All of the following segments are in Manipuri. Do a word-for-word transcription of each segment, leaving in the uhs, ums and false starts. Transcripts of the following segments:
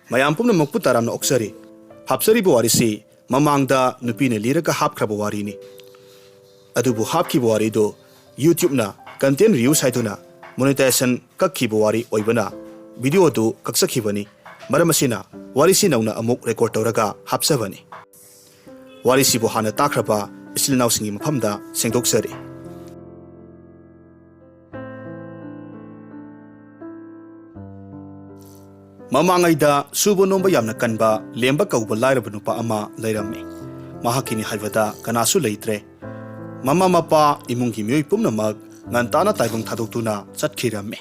ꯃꯌꯥꯝ ꯄꯨꯝꯅꯃꯛꯄꯨ ꯇꯔꯥꯝꯅ ꯑꯣꯛꯆꯔꯤ꯫ ꯍꯥꯞꯆꯔꯤꯕ ꯋꯥꯔꯤꯁꯤ ꯃꯃꯥꯡꯗ ꯅꯨꯄꯤꯅ ꯂꯤꯔꯒ ꯍꯥꯞꯈ꯭ꯔꯕ ꯋꯥꯔꯤꯅꯤ꯫ ꯑꯗꯨꯕꯨ ꯍꯥꯞꯈꯤꯕ ꯋꯥꯔꯤꯗꯨ YouTube-ꯅ content reuse ꯍꯥꯏꯗꯨꯅ monetization ꯀꯛꯈꯤꯕ ꯋꯥꯔꯤ ꯑꯣꯏꯕꯅ video ꯑꯗꯨ ꯀꯛꯆꯈꯤꯕꯅꯤ꯫ ꯃꯔꯝ ꯑꯁꯤꯅ ꯋꯥꯔꯤꯁꯤ ꯅꯧꯅ ꯑꯃꯨꯛ record ꯇꯧꯔꯒ ꯍꯥꯞꯆꯕꯅꯤ꯫ ꯋꯥꯔꯤꯁꯤꯕꯨ ꯍꯥꯟꯅ ꯇꯥꯈ꯭ꯔꯕ ꯏꯆꯤꯜ ꯏꯅꯥꯎꯁꯤꯡꯒꯤ ꯃꯐꯝꯗ ꯁꯦꯡꯗꯣꯛꯆꯔꯤ꯫ ꯃꯃꯥꯡꯉꯩꯗ ꯁꯨꯕ ꯅꯣꯝꯕ ꯌꯥꯝꯅ ꯀꯟꯕ ꯂꯦꯝꯕ ꯀꯧꯕ ꯂꯥꯏꯔꯕ ꯅꯨꯄꯥ ꯑꯃ ꯂꯩꯔꯝꯃꯤ꯫ ꯃꯍꯥꯛꯀꯤꯅꯤ ꯍꯥꯏꯕꯗ ꯀꯅꯥꯁꯨ ꯂꯩꯇ꯭ꯔꯦ꯫ ꯃꯃꯥ ꯃꯄꯥ, ꯏꯃꯨꯡꯒꯤ ꯃꯤꯑꯣꯏ ꯄꯨꯝꯅꯃꯛ ꯉꯟꯇꯥꯅ ꯇꯥꯏꯕꯪ ꯊꯥꯗꯣꯛꯇꯨꯅ ꯆꯠꯈꯤꯔꯝꯃꯤ꯫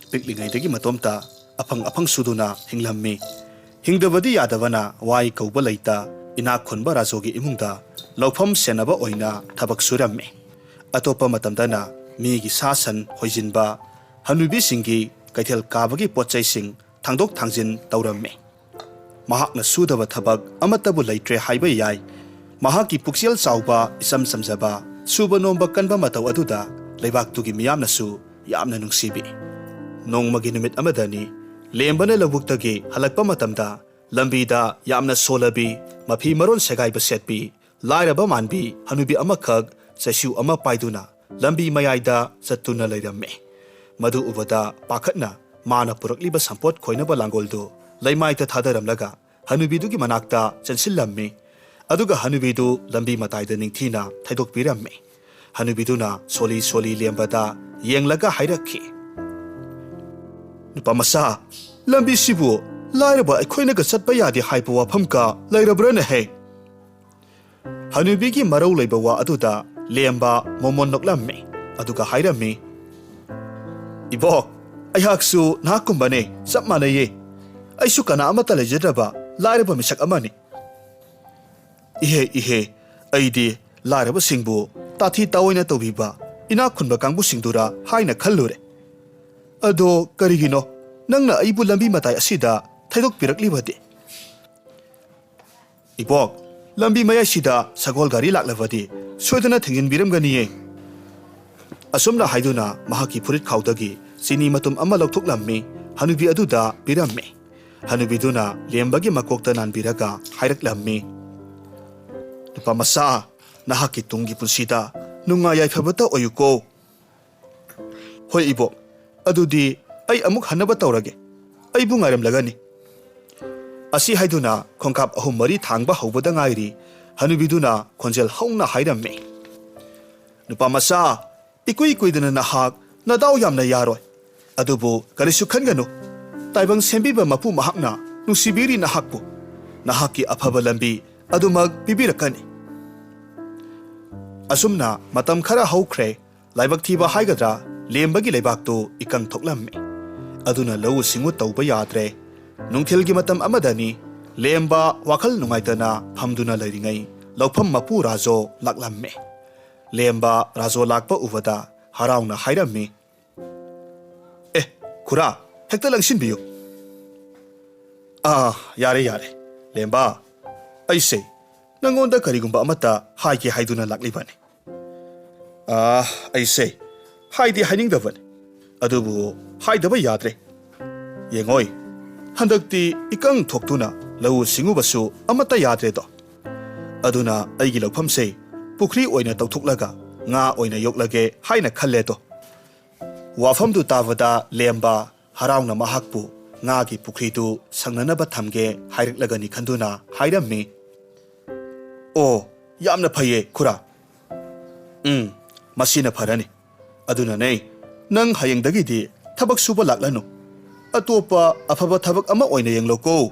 ꯄꯤꯛꯂꯤꯉꯩꯗꯒꯤ ꯃꯇꯣꯝꯇ ꯑꯐꯪ ꯑꯐꯪ ꯁꯨꯗꯨꯅ ꯍꯤꯡꯂꯝꯃꯤ꯫ ꯍꯤꯡꯗꯕꯗꯤ ꯌꯥꯗꯕꯅ ꯋꯥꯏ ꯀꯧꯕ ꯂꯩꯇ ꯏꯅꯥꯛ ꯈꯨꯟꯕ ꯔꯥꯖꯣꯒꯤ ꯏꯃꯨꯡꯗ ꯂꯧꯐꯝ ꯁꯦꯟꯅꯕ ꯑꯣꯏꯅ ꯊꯕꯛ ꯁꯨꯔꯝꯃꯤ꯫ ꯑꯇꯣꯞꯄ ꯃꯇꯝꯗꯅ ꯃꯤꯒꯤ ꯁꯥ ꯁꯟ ꯍꯣꯏꯖꯤꯟꯕ, ꯍꯅꯨꯕꯤꯁꯤꯡꯒꯤ ꯀꯩꯊꯦꯜ ꯀꯥꯕꯒꯤ ꯄꯣꯠ ꯆꯩꯁꯤꯡ ꯊꯥꯡꯗꯣꯛ ꯊꯥꯡꯖꯤꯟ ꯇꯧꯔꯝꯃꯤ꯫ ꯃꯍꯥꯛꯅ ꯁꯨꯗꯕ ꯊꯕꯛ ꯑꯃꯠꯇꯕꯨ ꯂꯩꯇ꯭ꯔꯦ ꯍꯥꯏꯕ ꯌꯥꯏ꯫ ꯃꯍꯥꯛꯀꯤ ꯄꯨꯛꯆꯦꯜ ꯆꯥꯎꯕ, ꯏꯆꯝ ꯆꯝꯖꯕ, ꯁꯨꯕ ꯅꯣꯝꯕ ꯀꯟꯕ ꯃꯇꯧ ꯑꯗꯨꯗ ꯂꯩꯕꯥꯛꯇꯨꯒꯤ ꯃꯤꯌꯥꯝꯅꯁꯨ ꯌꯥꯝꯅ ꯅꯨꯡꯁꯤꯕꯤ꯫ ꯅꯣꯡꯃꯒꯤ ꯅꯨꯃꯤꯠ ꯑꯃꯗꯅꯤ, ꯂꯦꯝꯕꯅ ꯂꯧꯕꯨꯛꯇꯒꯤ ꯍꯜꯂꯛꯄ ꯃꯇꯝꯗ ꯂꯝꯕꯤꯗ ꯌꯥꯝꯅ ꯁꯣꯜꯂꯕꯤ, ꯃꯐꯤ ꯃꯔꯣꯟ ꯁꯦꯒꯥꯏꯕ ꯁꯦꯠꯄꯤ, ꯂꯥꯏꯔꯕ ꯃꯥꯟꯕꯤ ꯍꯅꯨꯕꯤ ꯑꯃꯈꯛ ꯆꯩꯁꯨ ꯑꯃ ꯄꯥꯏꯗꯨꯅ ꯂꯝꯕꯤ ꯃꯌꯥꯏꯗ ꯆꯠꯇꯨꯅ ꯂꯩꯔꯝꯃꯤ꯫ ꯃꯗꯨ ꯎꯕꯗ ꯄꯥꯈꯠꯅ ꯃꯥꯅ ꯄꯨꯔꯛꯂꯤꯕ ꯁꯝꯄꯣꯠ ꯈꯣꯏꯅꯕ ꯂꯥꯡꯒꯣꯜꯗꯨ ꯂꯩꯃꯥꯏꯗ ꯊꯥꯗꯔꯝꯂꯒ ꯍꯅꯨꯕꯤꯗꯨꯒꯤ ꯃꯅꯥꯛꯇ ꯆꯦꯟꯁꯤꯜꯂꯝꯃꯤ꯫ ꯑꯗꯨꯒ ꯍꯅꯨꯕꯤꯗꯨ ꯂꯝꯕꯤ ꯃꯇꯥꯏꯗ ꯅꯤꯡꯊꯤꯅ ꯊꯩꯗꯣꯛꯄꯤꯔꯝꯃꯤ꯫ ꯍꯅꯨꯕꯤꯗꯨꯅ ꯁꯣꯜꯂꯤ ꯁꯣꯜꯂꯤ ꯂꯦꯝꯕꯗ ꯌꯦꯡꯂꯒ ꯍꯥꯏꯔꯛꯈꯤ, "ꯅꯨꯄꯥ ꯃꯆꯥ, ꯂꯝꯕꯤꯁꯤꯕꯨ ꯂꯥꯏꯔꯕ ꯑꯩꯈꯣꯏꯅꯒ ꯆꯠꯄ ꯌꯥꯗꯦ ꯍꯥꯏꯕ ꯋꯥꯐꯝꯒ ꯂꯩꯔꯕ꯭ꯔꯥꯅꯦꯍꯦ?" ꯍꯅꯨꯕꯤꯒꯤ ꯃꯔꯧ ꯂꯩꯕ ꯋꯥ ꯑꯗꯨꯗ ꯂꯦꯝꯕ ꯃꯣꯃꯣꯟ ꯅꯣꯛꯂꯝꯃꯤ꯫ ꯑꯗꯨꯒ ꯍꯥꯏꯔꯝꯃꯤ, "ꯏꯕꯣꯛ, ꯑꯩꯍꯥꯛꯁꯨ ꯅꯍꯥꯛꯀꯨꯝꯕꯅꯦ, ꯆꯞ ꯃꯥꯟꯅꯩꯌꯦ꯫ ꯑꯩꯁꯨ ꯀꯅꯥ ꯑꯃꯠꯇ ꯂꯩꯖꯗ꯭ꯔꯕ ꯂꯥꯏꯔꯕ ꯃꯤꯁꯛ ꯑꯃꯅꯤ꯫ ꯏꯍꯦ, ꯏꯍꯦ, ꯑꯩꯗꯤ ꯂꯥꯏꯔꯕꯁꯤꯡꯕꯨ ꯇꯥꯊꯤ ꯇꯥꯑꯣꯏꯅ ꯇꯧꯕꯤꯕ ꯏꯅꯥꯛ ꯈꯨꯟꯕ ꯀꯥꯡꯕꯨꯁꯤꯡꯗꯨꯔ ꯍꯥꯏꯅ ꯈꯜꯂꯨꯔꯦ꯫ ꯑꯗꯣ ꯀꯔꯤꯒꯤꯅꯣ ꯅꯪꯅ ꯑꯩꯕꯨ ꯂꯝꯕꯤ ꯃꯇꯥꯏ ꯑꯁꯤꯗ ꯊꯩꯗꯣꯛꯄꯤꯔꯛꯂꯤꯕꯗꯤ?" "ꯏꯕꯣꯛ, ꯂꯝꯕꯤ ꯃꯌꯥꯏꯁꯤꯗ ꯁꯒꯣꯜ ꯒꯥꯔꯤ ꯂꯥꯛꯂꯕꯗꯤ ꯁꯣꯏꯗꯅ ꯊꯦꯡꯖꯤꯟꯕꯤꯔꯝꯒꯅꯤꯌꯦ꯫" ꯑꯁꯨꯝꯅ ꯍꯥꯏꯗꯨꯅ ꯃꯍꯥꯛꯀꯤ ꯐꯨꯔꯤꯠ ꯈꯥꯎꯗꯒꯤ ꯆꯤꯅꯤ ꯃꯇꯨꯝ ꯑꯃ ꯂꯧꯊꯣꯛꯂꯝꯃꯤ, ꯍꯅꯨꯕꯤ ꯑꯗꯨꯗ ꯄꯤꯔꯝꯃꯤ꯫ ꯍꯅꯨꯕꯤꯗꯨꯅ ꯂꯦꯝꯕꯒꯤ ꯃꯀꯣꯛꯇ ꯅꯥꯟꯕꯤꯔꯒ ꯍꯥꯏꯔꯛꯂꯝꯃꯤ, "ꯅꯨꯄꯥ ꯃꯆꯥ, ꯅꯍꯥꯛꯀꯤ ꯇꯨꯡꯒꯤ ꯄꯨꯟꯁꯤꯗ ꯅꯨꯡꯉꯥꯏ ꯌꯥꯏꯐꯕꯇ ꯑꯣꯏꯌꯨꯀꯣ꯫" "ꯍꯣꯏ ꯏꯕꯣꯛ, ꯑꯗꯨꯗꯤ ꯑꯩ ꯑꯃꯨꯛ ꯍꯟꯅꯕ ꯇꯧꯔꯒꯦ꯫ ꯑꯩꯕꯨ ꯉꯥꯏꯔꯝꯂꯒꯅꯤ꯫" ꯑꯁꯤ ꯍꯥꯏꯗꯨꯅ ꯈꯣꯡꯀꯥꯞ ꯑꯍꯨꯝ ꯃꯔꯤ ꯊꯥꯡꯕ ꯍꯧꯕꯗ ꯉꯥꯏꯔꯤ, ꯍꯅꯨꯕꯤꯗꯨꯅ ꯈꯣꯟꯖꯦꯜ ꯍꯧꯅ ꯍꯥꯏꯔꯝꯃꯤ, "ꯅꯨꯄꯥ ꯃꯆꯥ, ꯏꯀꯨꯏ ꯀꯨꯏꯗꯅ ꯅꯍꯥꯛ ꯅꯗꯥꯎ ꯌꯥꯝꯅ ꯌꯥꯔꯣꯏ꯫ ꯑꯗꯨꯕꯨ ꯀꯔꯤꯁꯨ ꯈꯟꯒꯅꯨ꯫ ꯇꯥꯏꯕꯪ ꯁꯦꯝꯕꯤꯕ ꯃꯄꯨ ꯃꯍꯥꯛꯅ ꯅꯨꯡꯁꯤꯕꯤꯔꯤ ꯅꯍꯥꯛꯄꯨ꯫ ꯅꯍꯥꯛꯀꯤ ꯑꯐꯕ ꯂꯝꯕꯤ ꯑꯗꯨꯃꯛ ꯄꯤꯕꯤꯔꯛꯀꯅꯤ꯫" ꯑꯁꯨꯝꯅ ꯃꯇꯝ ꯈꯔ ꯍꯧꯈ꯭ꯔꯦ꯫ ꯂꯥꯏꯕꯛ ꯊꯤꯕ ꯍꯥꯏꯒꯗ꯭ꯔꯥ, ꯂꯦꯝꯕꯒꯤ ꯂꯩꯕꯥꯛꯇꯨ ꯏꯀꯪ ꯊꯣꯛꯂꯝꯃꯤ꯫ ꯑꯗꯨꯅ ꯂꯧꯎ ꯁꯤꯡꯎ ꯇꯧꯕ ꯌꯥꯗ꯭ꯔꯦ꯫ ꯅꯨꯡꯊꯤꯜꯒꯤ ꯃꯇꯝ ꯑꯃꯗꯅꯤ꯫ ꯂꯦꯝꯕ ꯋꯥꯈꯜ ꯅꯨꯡꯉꯥꯏꯇꯅ ꯐꯝꯗꯨꯅ ꯂꯩꯔꯤꯉꯩ, ꯂꯧꯐꯝ ꯃꯄꯨ ꯔꯥꯖꯣ ꯂꯥꯛꯂꯝꯃꯤ꯫ ꯂꯦꯝꯕ ꯔꯥꯖꯣ ꯂꯥꯛꯄ ꯎꯕꯗ ꯍꯔꯥꯎꯅ ꯍꯥꯏꯔꯝꯃꯤ, "ꯑꯦ, ꯈꯨꯔꯥ, ꯍꯦꯛꯇ ꯂꯪꯁꯤꯟꯕꯤꯌꯨ꯫" "ꯑꯥ, ꯌꯥꯔꯦ, ꯌꯥꯔꯦ꯫ ꯂꯦꯝꯕ, ꯑꯩꯁꯦ ꯅꯪꯉꯣꯟꯗ ꯀꯔꯤꯒꯨꯝꯕ ꯑꯃꯠꯇ ꯍꯥꯏꯒꯦ ꯍꯥꯏꯗꯨꯅ ꯂꯥꯛꯂꯤꯕꯅꯤ꯫" "ꯑꯥ, ꯑꯩꯁꯦ ꯍꯥꯏꯗꯤ ꯍꯥꯏꯅꯤꯡꯗꯕꯅꯤ, ꯑꯗꯨꯕꯨ ꯍꯥꯏꯗꯕ ꯌꯥꯗ꯭ꯔꯦ꯫ ꯌꯦꯡꯉꯣꯏ, ꯍꯟꯗꯛꯇꯤ ꯏꯀꯪ ꯊꯣꯛꯇꯨꯅ ꯂꯧꯎ ꯁꯤꯡꯎꯕꯁꯨ ꯑꯃꯠꯇ ꯌꯥꯗ꯭ꯔꯦꯗꯣ꯫ ꯑꯗꯨꯅ ꯑꯩꯒꯤ ꯂꯧꯐꯝꯁꯦ ꯄꯨꯈ꯭ꯔꯤ ꯑꯣꯏꯅ ꯇꯧꯊꯣꯛꯂꯒ ꯉꯥ ꯑꯣꯏꯅ ꯌꯣꯛꯂꯒꯦ ꯍꯥꯏꯅ ꯈꯜꯂꯦꯗꯣ꯫" ꯋꯥꯐꯝꯗꯨ ꯇꯥꯕꯗ ꯂꯦꯝꯕ ꯍꯔꯥꯎꯅ ꯃꯍꯥꯛꯄꯨ ꯉꯥꯒꯤ ꯄꯨꯈ꯭ꯔꯤꯗꯨ ꯁꯪꯅꯅꯕ ꯊꯝꯒꯦ ꯍꯥꯏꯔꯛꯂꯒꯅꯤ ꯈꯟꯗꯨꯅ ꯍꯥꯏꯔꯝꯃꯤ, "ꯑꯣ, ꯌꯥꯝꯅ ꯐꯩꯌꯦ, ꯈꯨꯔꯥ꯫ ꯎꯝ, ꯃꯁꯤꯅ ꯐꯔꯅꯤ꯫ ꯑꯗꯨꯅꯅꯦ, ꯅꯪ ꯍꯌꯦꯡꯗꯒꯤꯗꯤ ꯊꯕꯛ ꯁꯨꯕ ꯂꯥꯛꯂꯅꯨ꯫ ꯑꯇꯣꯞꯄ ꯑꯐꯕ ꯊꯕꯛ ꯑꯃ ꯑꯣꯏꯅ ꯌꯦꯡꯂꯣꯀꯣ꯫"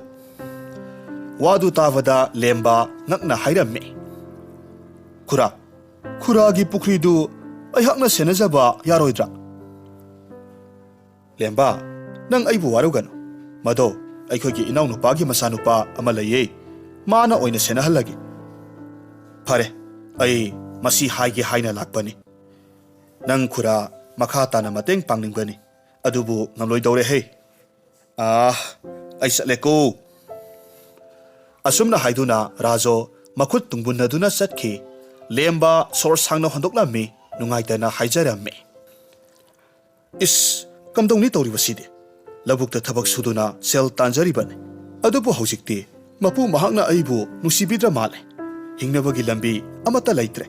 ꯋꯥꯗꯨ ꯇꯥꯕꯗ ꯂꯦꯝꯕ ꯉꯛꯅ ꯍꯥꯏꯔꯝꯃꯤ, "ꯈꯨꯔꯥ, ꯈꯨꯔꯥꯒꯤ ꯄꯨꯈ꯭ꯔꯤꯗꯨ ꯑꯩꯍꯥꯛꯅ ꯁꯦꯟꯅꯖꯕ ꯌꯥꯔꯣꯏꯗ꯭ꯔꯥ?" "ꯂꯦꯝꯕ, ꯅꯪ ꯑꯩꯕꯨ ꯋꯥꯔꯧꯒꯅꯨ꯫ ꯃꯗꯣ ꯑꯩꯈꯣꯏꯒꯤ ꯏꯅꯥꯎꯅꯨꯄꯥꯒꯤ ꯃꯆꯥꯅꯨꯄꯥ ꯑꯃ ꯂꯩꯌꯦ꯫ ꯃꯥꯅ ꯑꯣꯏꯅ ꯁꯦꯟꯅꯍꯜꯂꯒꯦ꯫" "ꯐꯔꯦ, ꯑꯩ ꯃꯁꯤ ꯍꯥꯏꯒꯦ ꯍꯥꯏꯅ ꯂꯥꯛꯄꯅꯤ꯫ ꯅꯪ ꯈꯨꯔꯥ ꯃꯈꯥ ꯇꯥꯅ ꯃꯇꯦꯡ ꯄꯥꯡꯅꯤꯡꯒꯅꯤ, ꯑꯗꯨꯕꯨ ꯉꯝꯂꯣꯏꯗꯧꯔꯦꯍꯦ꯫ ꯑꯥ, ꯑꯩ ꯆꯠꯂꯦꯀꯣ꯫" ꯑꯁꯨꯝꯅ ꯍꯥꯏꯗꯨꯅ ꯔꯥꯖꯣ ꯃꯈꯨꯠ ꯇꯨꯡꯕꯨꯟꯅꯗꯨꯅ ꯆꯠꯈꯤ꯫ ꯂꯦꯝꯕ ꯁꯣꯔ ꯁꯥꯡꯅ ꯍꯣꯟꯗꯣꯛꯂꯝꯃꯤ, ꯅꯨꯡꯉꯥꯏꯇꯅ ꯍꯥꯏꯖꯔꯝꯃꯤ, "ꯏꯁ, ꯀꯝꯗꯧꯅꯤ ꯇꯧꯔꯤꯕꯁꯤꯗꯤ? ꯂꯧꯕꯨꯛꯇ ꯊꯕꯛ ꯁꯨꯗꯨꯅ ꯁꯦꯜ ꯇꯥꯟꯖꯔꯤꯕꯅꯤ꯫ ꯑꯗꯨꯕꯨ ꯍꯧꯖꯤꯛꯇꯤ ꯃꯄꯨ ꯃꯍꯥꯛꯅ ꯑꯩꯕꯨ ꯅꯨꯡꯁꯤꯕꯤꯗ꯭ꯔ ꯃꯥꯜꯂꯦ꯫ ꯍꯤꯡꯅꯕꯒꯤ ꯂꯝꯕꯤ ꯑꯃꯠꯇ ꯂꯩꯇ꯭ꯔꯦ꯫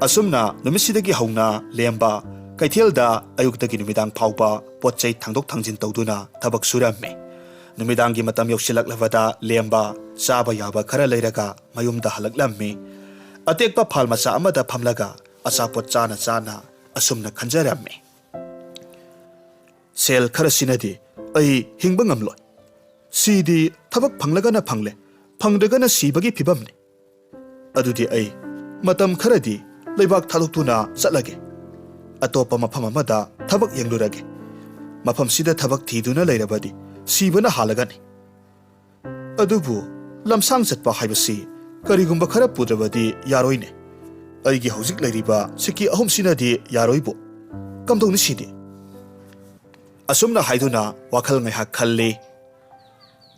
ꯑꯁꯨꯝꯅ ꯅꯨꯃꯤꯠꯁꯤꯗꯒꯤ ꯍꯧꯅ ꯂꯦꯝꯕ ꯀꯩꯊꯦꯜꯗ ꯑꯌꯨꯛꯇꯒꯤ ꯅꯨꯃꯤꯗꯥꯡ ꯐꯥꯎꯕ ꯄꯣꯠ ꯆꯩ ꯊꯥꯡꯗꯣꯛ ꯊꯥꯡꯖꯤꯟ ꯇꯧꯗꯨꯅ ꯊꯕꯛ ꯁꯨꯔꯝꯃꯤ꯫ ꯅꯨꯃꯤꯗꯥꯡꯒꯤ ꯃꯇꯝ ꯌꯧꯁꯤꯜꯂꯛꯂꯕꯗ ꯂꯦꯝꯕ ꯆꯥꯕ ꯌꯥꯕ ꯈꯔ ꯂꯩꯔꯒ ꯃꯌꯨꯝꯗ ꯍꯜꯂꯛꯂꯝꯃꯤ꯫ ꯑꯇꯦꯛꯄ ꯐꯥꯜ ꯃꯆꯥ ꯑꯃꯗ ꯐꯝꯂꯒ ꯑꯆꯥꯄꯣꯠ ꯆꯥꯅ ꯆꯥꯅ ꯑꯁꯨꯝꯅ ꯈꯟꯖꯔꯝꯃꯤ꯫ ꯁꯦꯜ ꯈꯔꯁꯤꯅꯗꯤ ꯑꯩ ꯍꯤꯡꯕ ꯉꯝꯂꯣꯏ꯫ ꯁꯤꯗꯤ ꯊꯕꯛ ꯐꯪꯂꯒꯅ ꯐꯪꯂꯦ, ꯐꯪꯗ꯭ꯔꯒꯅ ꯁꯤꯕꯒꯤ ꯐꯤꯕꯝꯅꯤ꯫ ꯑꯗꯨꯗꯤ ꯑꯩ ꯃꯇꯝ ꯈꯔꯗꯤ ꯂꯩꯕꯥꯛ ꯊꯥꯗꯣꯛꯇꯨꯅ ꯆꯠꯂꯒꯦ꯫ ꯑꯇꯣꯞꯄ ꯃꯐꯝ ꯑꯃꯗ ꯊꯕꯛ ꯌꯦꯡꯂꯨꯔꯒꯦ꯫ ꯃꯐꯝꯁꯤꯗ ꯊꯕꯛ ꯊꯤꯗꯨꯅ ꯂꯩꯔꯕꯗꯤ ꯁꯤꯕꯅ ꯍꯥꯜꯂꯒꯅꯤ꯫ ꯑꯗꯨꯕꯨ ꯂꯝꯁꯥꯡ ꯆꯠꯄ ꯍꯥꯏꯕꯁꯤ ꯀꯔꯤꯒꯨꯝꯕ ꯈꯔ ꯄꯨꯗ꯭ꯔꯕꯗꯤ ꯌꯥꯔꯣꯏꯅꯦ꯫ ꯑꯩꯒꯤ ꯍꯧꯖꯤꯛ ꯂꯩꯔꯤꯕ ꯁꯤꯀꯤ ꯑꯍꯨꯝꯁꯤꯅꯗꯤ ꯌꯥꯔꯣꯏꯕꯨ꯫ ꯀꯝꯗꯧꯅꯤ ꯁꯤꯗꯤ? ꯑꯁꯨꯝꯅ ꯍꯥꯏꯗꯨꯅ ꯋꯥꯈꯜ ꯉꯥꯏꯍꯥꯛ ꯈꯜꯂꯤ꯫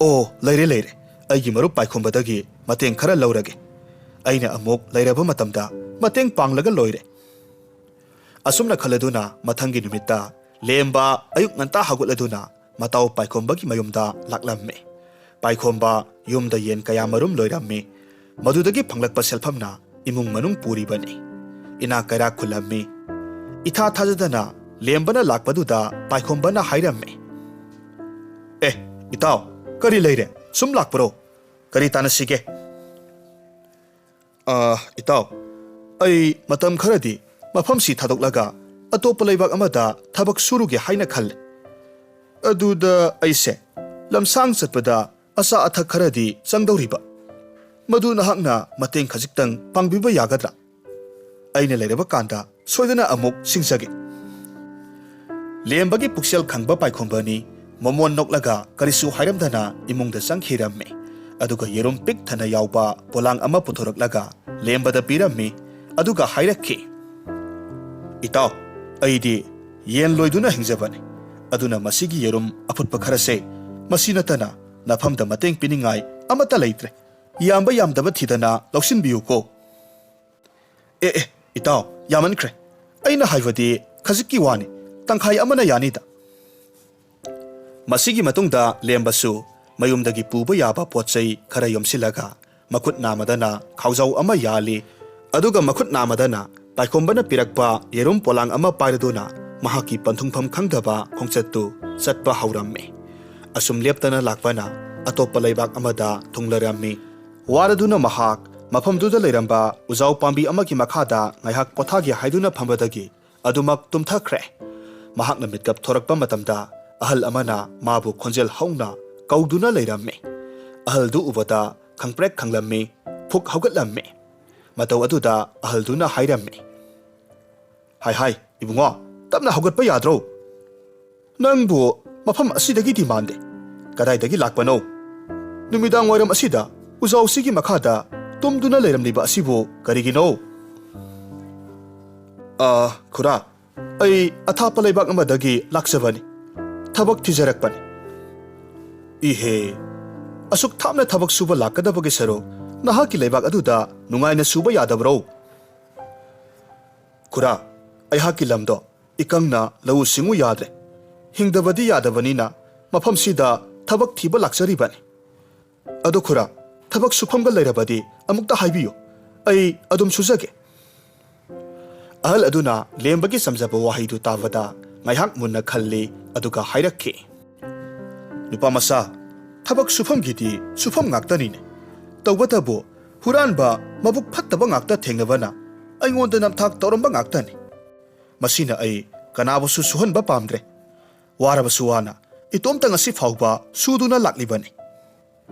ꯑꯣ, ꯂꯩꯔꯦ, ꯂꯩꯔꯦ꯫ ꯑꯩꯒꯤ ꯃꯔꯨꯞ ꯄꯥꯏꯈꯣꯝꯕꯗꯒꯤ ꯃꯇꯦꯡ ꯈꯔ ꯂꯧꯔꯒꯦ꯫ ꯑꯩꯅ ꯑꯃꯨꯛ ꯂꯩꯔꯕ ꯃꯇꯝꯗ ꯃꯇꯦꯡ ꯄꯥꯡꯂꯒ ꯂꯣꯏꯔꯦ꯫ ꯑꯁꯨꯝꯅ ꯈꯜꯂꯗꯨꯅ ꯃꯊꯪꯒꯤ ꯅꯨꯃꯤꯠꯇ ꯂꯦꯝꯕ ꯑꯌꯨꯛ ꯉꯟꯇꯥ ꯍꯧꯒꯠꯂꯗꯨꯅ ꯃꯇꯥꯎ ꯄꯥꯏꯈꯣꯝꯕꯒꯤ ꯃꯌꯨꯝꯗ ꯂꯥꯛꯂꯝꯃꯤ꯫ ꯄꯥꯏꯈꯣꯝꯕ ꯌꯨꯝꯗ ꯌꯦꯟ ꯀꯌꯥ ꯃꯔꯨꯝ ꯂꯣꯏꯔꯝꯃꯤ꯫ ꯃꯗꯨꯗꯒꯤ ꯐꯪꯂꯛꯄ ꯁꯦꯜꯐꯝꯅ ꯏꯃꯨꯡ ꯃꯅꯨꯡ ꯄꯨꯔꯤꯕꯅꯤ꯫ ꯏꯅꯥꯛ ꯀꯩꯔꯥꯛ ꯈꯨꯜꯂꯝꯃꯤ꯫ ꯏꯊꯥ ꯊꯥꯖꯗꯅ ꯂꯦꯝꯕꯅ ꯂꯥꯛꯄꯗꯨꯗ ꯄꯥꯏꯈꯣꯝꯕꯅ ꯍꯥꯏꯔꯝꯃꯤ꯫ "ꯑꯦ, ꯏꯇꯥꯎ, ꯀꯔꯤ ꯂꯩꯔꯦ? ꯁꯨꯝ ꯂꯥꯛꯄ꯭ꯔꯣ? ꯀꯔꯤ ꯇꯥꯟꯅꯁꯤꯒꯦ?" "ꯑꯥ, ꯏꯇꯥꯎ, ꯑꯩ ꯃꯇꯝ ꯈꯔꯗꯤ ꯃꯐꯝꯁꯤ ꯊꯥꯗꯣꯛꯂꯒ ꯑꯇꯣꯞꯄ ꯂꯩꯕꯥꯛ ꯑꯃꯗ ꯊꯕꯛ ꯁꯨꯔꯨꯒꯦ ꯍꯥꯏꯅ ꯈꯜꯂꯦ꯫ ꯑꯗꯨꯗ ꯑꯩꯁꯦ ꯂꯝꯁꯥꯡ ꯆꯠꯄꯗ ꯑꯆꯥ ꯑꯊꯛ ꯈꯔꯗꯤ ꯆꯪꯗꯧꯔꯤꯕ꯫ ꯃꯗꯨ ꯅꯍꯥꯛꯅ ꯃꯇꯦꯡ ꯈꯖꯤꯛꯇꯪ ꯄꯥꯡꯕꯤꯕ ꯌꯥꯒꯗ꯭ꯔꯥ? ꯑꯩꯅ ꯂꯩꯔꯕ ꯀꯥꯟꯗ ꯁꯣꯏꯗꯅ ꯑꯃꯨꯛ ꯁꯤꯡꯖꯒꯦ꯫" ꯂꯦꯝꯕꯒꯤ ꯄꯨꯛꯆꯦꯜ ꯈꯪꯕ ꯄꯥꯏꯈꯣꯝꯕꯅꯤ꯫ ꯃꯃꯣꯟ ꯅꯣꯛꯂꯒ ꯀꯔꯤꯁꯨ ꯍꯥꯏꯔꯝꯗꯅ ꯏꯃꯨꯡꯗ ꯆꯪꯈꯤꯔꯝꯃꯤ꯫ ꯑꯗꯨꯒ ꯌꯦꯔꯨꯝ ꯄꯤꯛ ꯊꯟꯅ ꯌꯥꯎꯕ ꯄꯣꯂꯥꯡ ꯑꯃ ꯄꯨꯊꯣꯔꯛꯂꯒ ꯂꯦꯝꯕꯗ ꯄꯤꯔꯝꯃꯤ꯫ ꯑꯗꯨꯒ ꯍꯥꯏꯔꯛꯈꯤ, "ꯏꯇꯥꯎ, ꯑꯩꯗꯤ ꯌꯦꯟ ꯂꯣꯏꯗꯨꯅ ꯍꯤꯡꯖꯕꯅꯤ꯫ ꯑꯗꯨꯅ ꯃꯁꯤꯒꯤ ꯌꯦꯔꯨꯝ ꯑꯐꯨꯠꯄ ꯈꯔꯁꯦ, ꯃꯁꯤ ꯅꯠꯇꯅ ꯅꯐꯝꯗ ꯃꯇꯦꯡ ꯄꯤꯅꯤꯡꯉꯥꯏ ꯑꯃꯠꯇ ꯂꯩꯇ꯭ꯔꯦ꯫ ꯌꯥꯝꯕ ꯌꯥꯝꯗꯕ ꯊꯤꯗꯅ ꯂꯧꯁꯤꯟꯕꯤꯌꯨꯀꯣ꯫" "ꯑꯦ, ꯑꯦ, ꯏꯇꯥꯎ, ꯌꯥꯝꯃꯟꯈ꯭ꯔꯦ꯫ ꯑꯩꯅ ꯍꯥꯏꯕꯗꯤ ꯈꯖꯤꯛꯀꯤ ꯋꯥꯅꯤ, ꯇꯪꯈꯥꯏ ꯑꯃꯅ ꯌꯥꯅꯤꯗ꯫" ꯃꯁꯤꯒꯤ ꯃꯇꯨꯡꯗ ꯂꯦꯝꯕꯁꯨ ꯃꯌꯨꯝꯗꯒꯤ ꯄꯨꯕ ꯌꯥꯕ ꯄꯣꯠ ꯆꯩ ꯈꯔ ꯌꯣꯝꯁꯤꯜꯂꯒ ꯃꯈꯨꯠ ꯅꯥꯃꯗꯅ ꯈꯥꯎꯖꯥꯎ ꯑꯃ ꯌꯥꯜꯂꯤ, ꯑꯗꯨꯒ ꯃꯈꯨꯠ ꯅꯥꯃꯗꯅ ꯄꯥꯏꯈꯣꯝꯕꯅ ꯄꯤꯔꯛꯄ ꯌꯦꯔꯨꯝ ꯄꯣꯂꯥꯡ ꯑꯃ ꯄꯥꯏꯔꯗꯨꯅ ꯃꯍꯥꯛꯀꯤ ꯄꯟꯊꯨꯡꯐꯝ ꯈꯪꯗꯕ ꯈꯣꯡꯆꯠꯇꯨ ꯆꯠꯄ ꯍꯧꯔꯝꯃꯤ꯫ ꯑꯁꯨꯝ ꯂꯦꯞꯇꯅ ꯂꯥꯛꯄꯅ ꯑꯇꯣꯞꯄ ꯂꯩꯕꯥꯛ ꯑꯃꯗ ꯊꯨꯡꯂꯔꯝꯃꯤ꯫ ꯋꯥꯔꯗꯨꯅ ꯃꯍꯥꯛ ꯃꯐꯝꯗꯨꯗ ꯂꯩꯔꯝꯕ ꯎꯖꯥꯎ ꯄꯥꯝꯕꯤ ꯑꯃꯒꯤ ꯃꯈꯥꯗ ꯉꯥꯏꯍꯥꯛ ꯄꯣꯊꯥꯒꯦ ꯍꯥꯏꯗꯨꯅ ꯐꯝꯕꯗꯒꯤ ꯑꯗꯨꯃꯛ ꯇꯨꯝꯊꯈ꯭ꯔꯦ꯫ ꯃꯍꯥꯛꯅ ꯃꯤꯠꯀꯞ ꯊꯣꯔꯛꯄ ꯃꯇꯝꯗ ꯑꯍꯜ ꯑꯃꯅ ꯃꯥꯕꯨ ꯈꯣꯟꯖꯦꯜ ꯍꯧꯅ ꯀꯧꯗꯨꯅ ꯂꯩꯔꯝꯃꯤ꯫ ꯑꯍꯜꯗꯨ ꯎꯕꯗ ꯈꯪꯄ꯭ꯔꯦꯛ ꯈꯪꯂꯝꯃꯤ, ꯐꯨꯛ ꯍꯧꯒꯠꯂꯝꯃꯤ꯫ ꯃꯇꯧ ꯑꯗꯨꯗ ꯑꯍꯜꯗꯨꯅ ꯍꯥꯏꯔꯝꯃꯤ, "ꯍꯥꯏ ꯍꯥꯏ, ꯏꯕꯨꯡꯉꯣ, ꯇꯞꯅ ꯍꯧꯒꯠꯄ ꯌꯥꯗ꯭ꯔꯣ? ꯅꯪꯕꯨ ꯃꯐꯝ ꯑꯁꯤꯗꯒꯤꯗꯤ ꯃꯥꯟꯗꯦ꯫ ꯀꯗꯥꯏꯗꯒꯤ ꯂꯥꯛꯄꯅꯣ? ꯅꯨꯃꯤꯗꯥꯡ ꯋꯥꯏꯔꯝ ꯑꯁꯤꯗ ꯎꯖꯥꯎꯁꯤꯒꯤ ꯃꯈꯥꯗ ꯇꯨꯝꯗꯨꯅ ꯂꯩꯔꯝꯂꯤꯕ ꯑꯁꯤꯕꯨ ꯀꯔꯤꯒꯤꯅꯣ?" "ꯑ, ꯈꯨꯔꯥ, ꯑꯩ ꯑꯊꯥꯞꯄ ꯂꯩꯕꯥꯛ ꯑꯃꯗꯒꯤ ꯂꯥꯛꯆꯕꯅꯤ꯫ ꯊꯕꯛ ꯊꯤꯖꯔꯛꯄꯅꯤ꯫" "ꯏꯍꯦ, ꯑꯁꯨꯛ ꯊꯥꯞꯅ ꯊꯕꯛ ꯁꯨꯕ ꯂꯥꯛꯀꯗꯕꯒꯤ ꯁꯔꯨꯛ ꯅꯍꯥꯛꯀꯤ ꯂꯩꯕꯥꯛ ꯑꯗꯨꯗ ꯅꯨꯡꯉꯥꯏꯅ ꯁꯨꯕ ꯌꯥꯗꯕ꯭ꯔꯣ?" "ꯈꯨꯔꯥ, ꯑꯩꯍꯥꯛꯀꯤ ꯂꯝꯗꯣ ꯏꯀꯪꯅ ꯂꯧꯎ ꯁꯤꯡꯎ ꯌꯥꯗ꯭ꯔꯦ꯫ ꯍꯤꯡꯗꯕꯗꯤ ꯌꯥꯗꯕꯅꯤꯅ ꯃꯐꯝꯁꯤꯗ ꯊꯕꯛ ꯊꯤꯕ ꯂꯥꯛꯆꯔꯤꯕꯅꯤ꯫ ꯑꯗꯣ ꯈꯨꯔꯥ, ꯊꯕꯛ ꯁꯨꯐꯝꯒ ꯂꯩꯔꯕꯗꯤ ꯑꯃꯨꯛꯇ ꯍꯥꯏꯕꯤꯌꯨ, ꯑꯩ ꯑꯗꯨꯝ ꯁꯨꯖꯒꯦ꯫" ꯑꯍꯜ ꯑꯗꯨꯅ ꯂꯦꯝꯕꯒꯤ ꯆꯝꯖꯕ ꯋꯥꯍꯩꯗꯨ ꯇꯥꯕꯗ ꯉꯥꯏꯍꯥꯛ ꯃꯨꯟꯅ ꯈꯜꯂꯤ, ꯑꯗꯨꯒ ꯍꯥꯏꯔꯛꯈꯤ, "ꯅꯨꯄꯥ ꯃꯆꯥ, ꯊꯕꯛ ꯁꯨꯐꯝꯒꯤꯗꯤ ꯁꯨꯐꯝ ꯉꯥꯛꯇꯅꯤꯅꯦ꯫ ꯇꯧꯕꯇꯕꯨ ꯍꯨꯔꯥꯟꯕ, ꯃꯕꯨꯛ ꯐꯠꯇꯕ ꯉꯥꯛꯇ ꯊꯦꯡꯅꯕꯅ ꯑꯩꯉꯣꯟꯗ ꯅꯝꯊꯥꯛ ꯇꯧꯔꯝꯕ ꯉꯥꯛꯇꯅꯤ꯫ ꯃꯁꯤꯅ ꯑꯩ ꯀꯅꯥꯕꯨꯁꯨ ꯁꯨꯍꯟꯕ ꯄꯥꯝꯗ꯭ꯔꯦ꯫ ꯋꯥꯔꯕꯁꯨ ꯋꯥꯅ ꯏꯇꯣꯝꯇ ꯉꯁꯤ ꯐꯥꯎꯕ ꯁꯨꯗꯨꯅ ꯂꯥꯛꯂꯤꯕꯅꯤ꯫"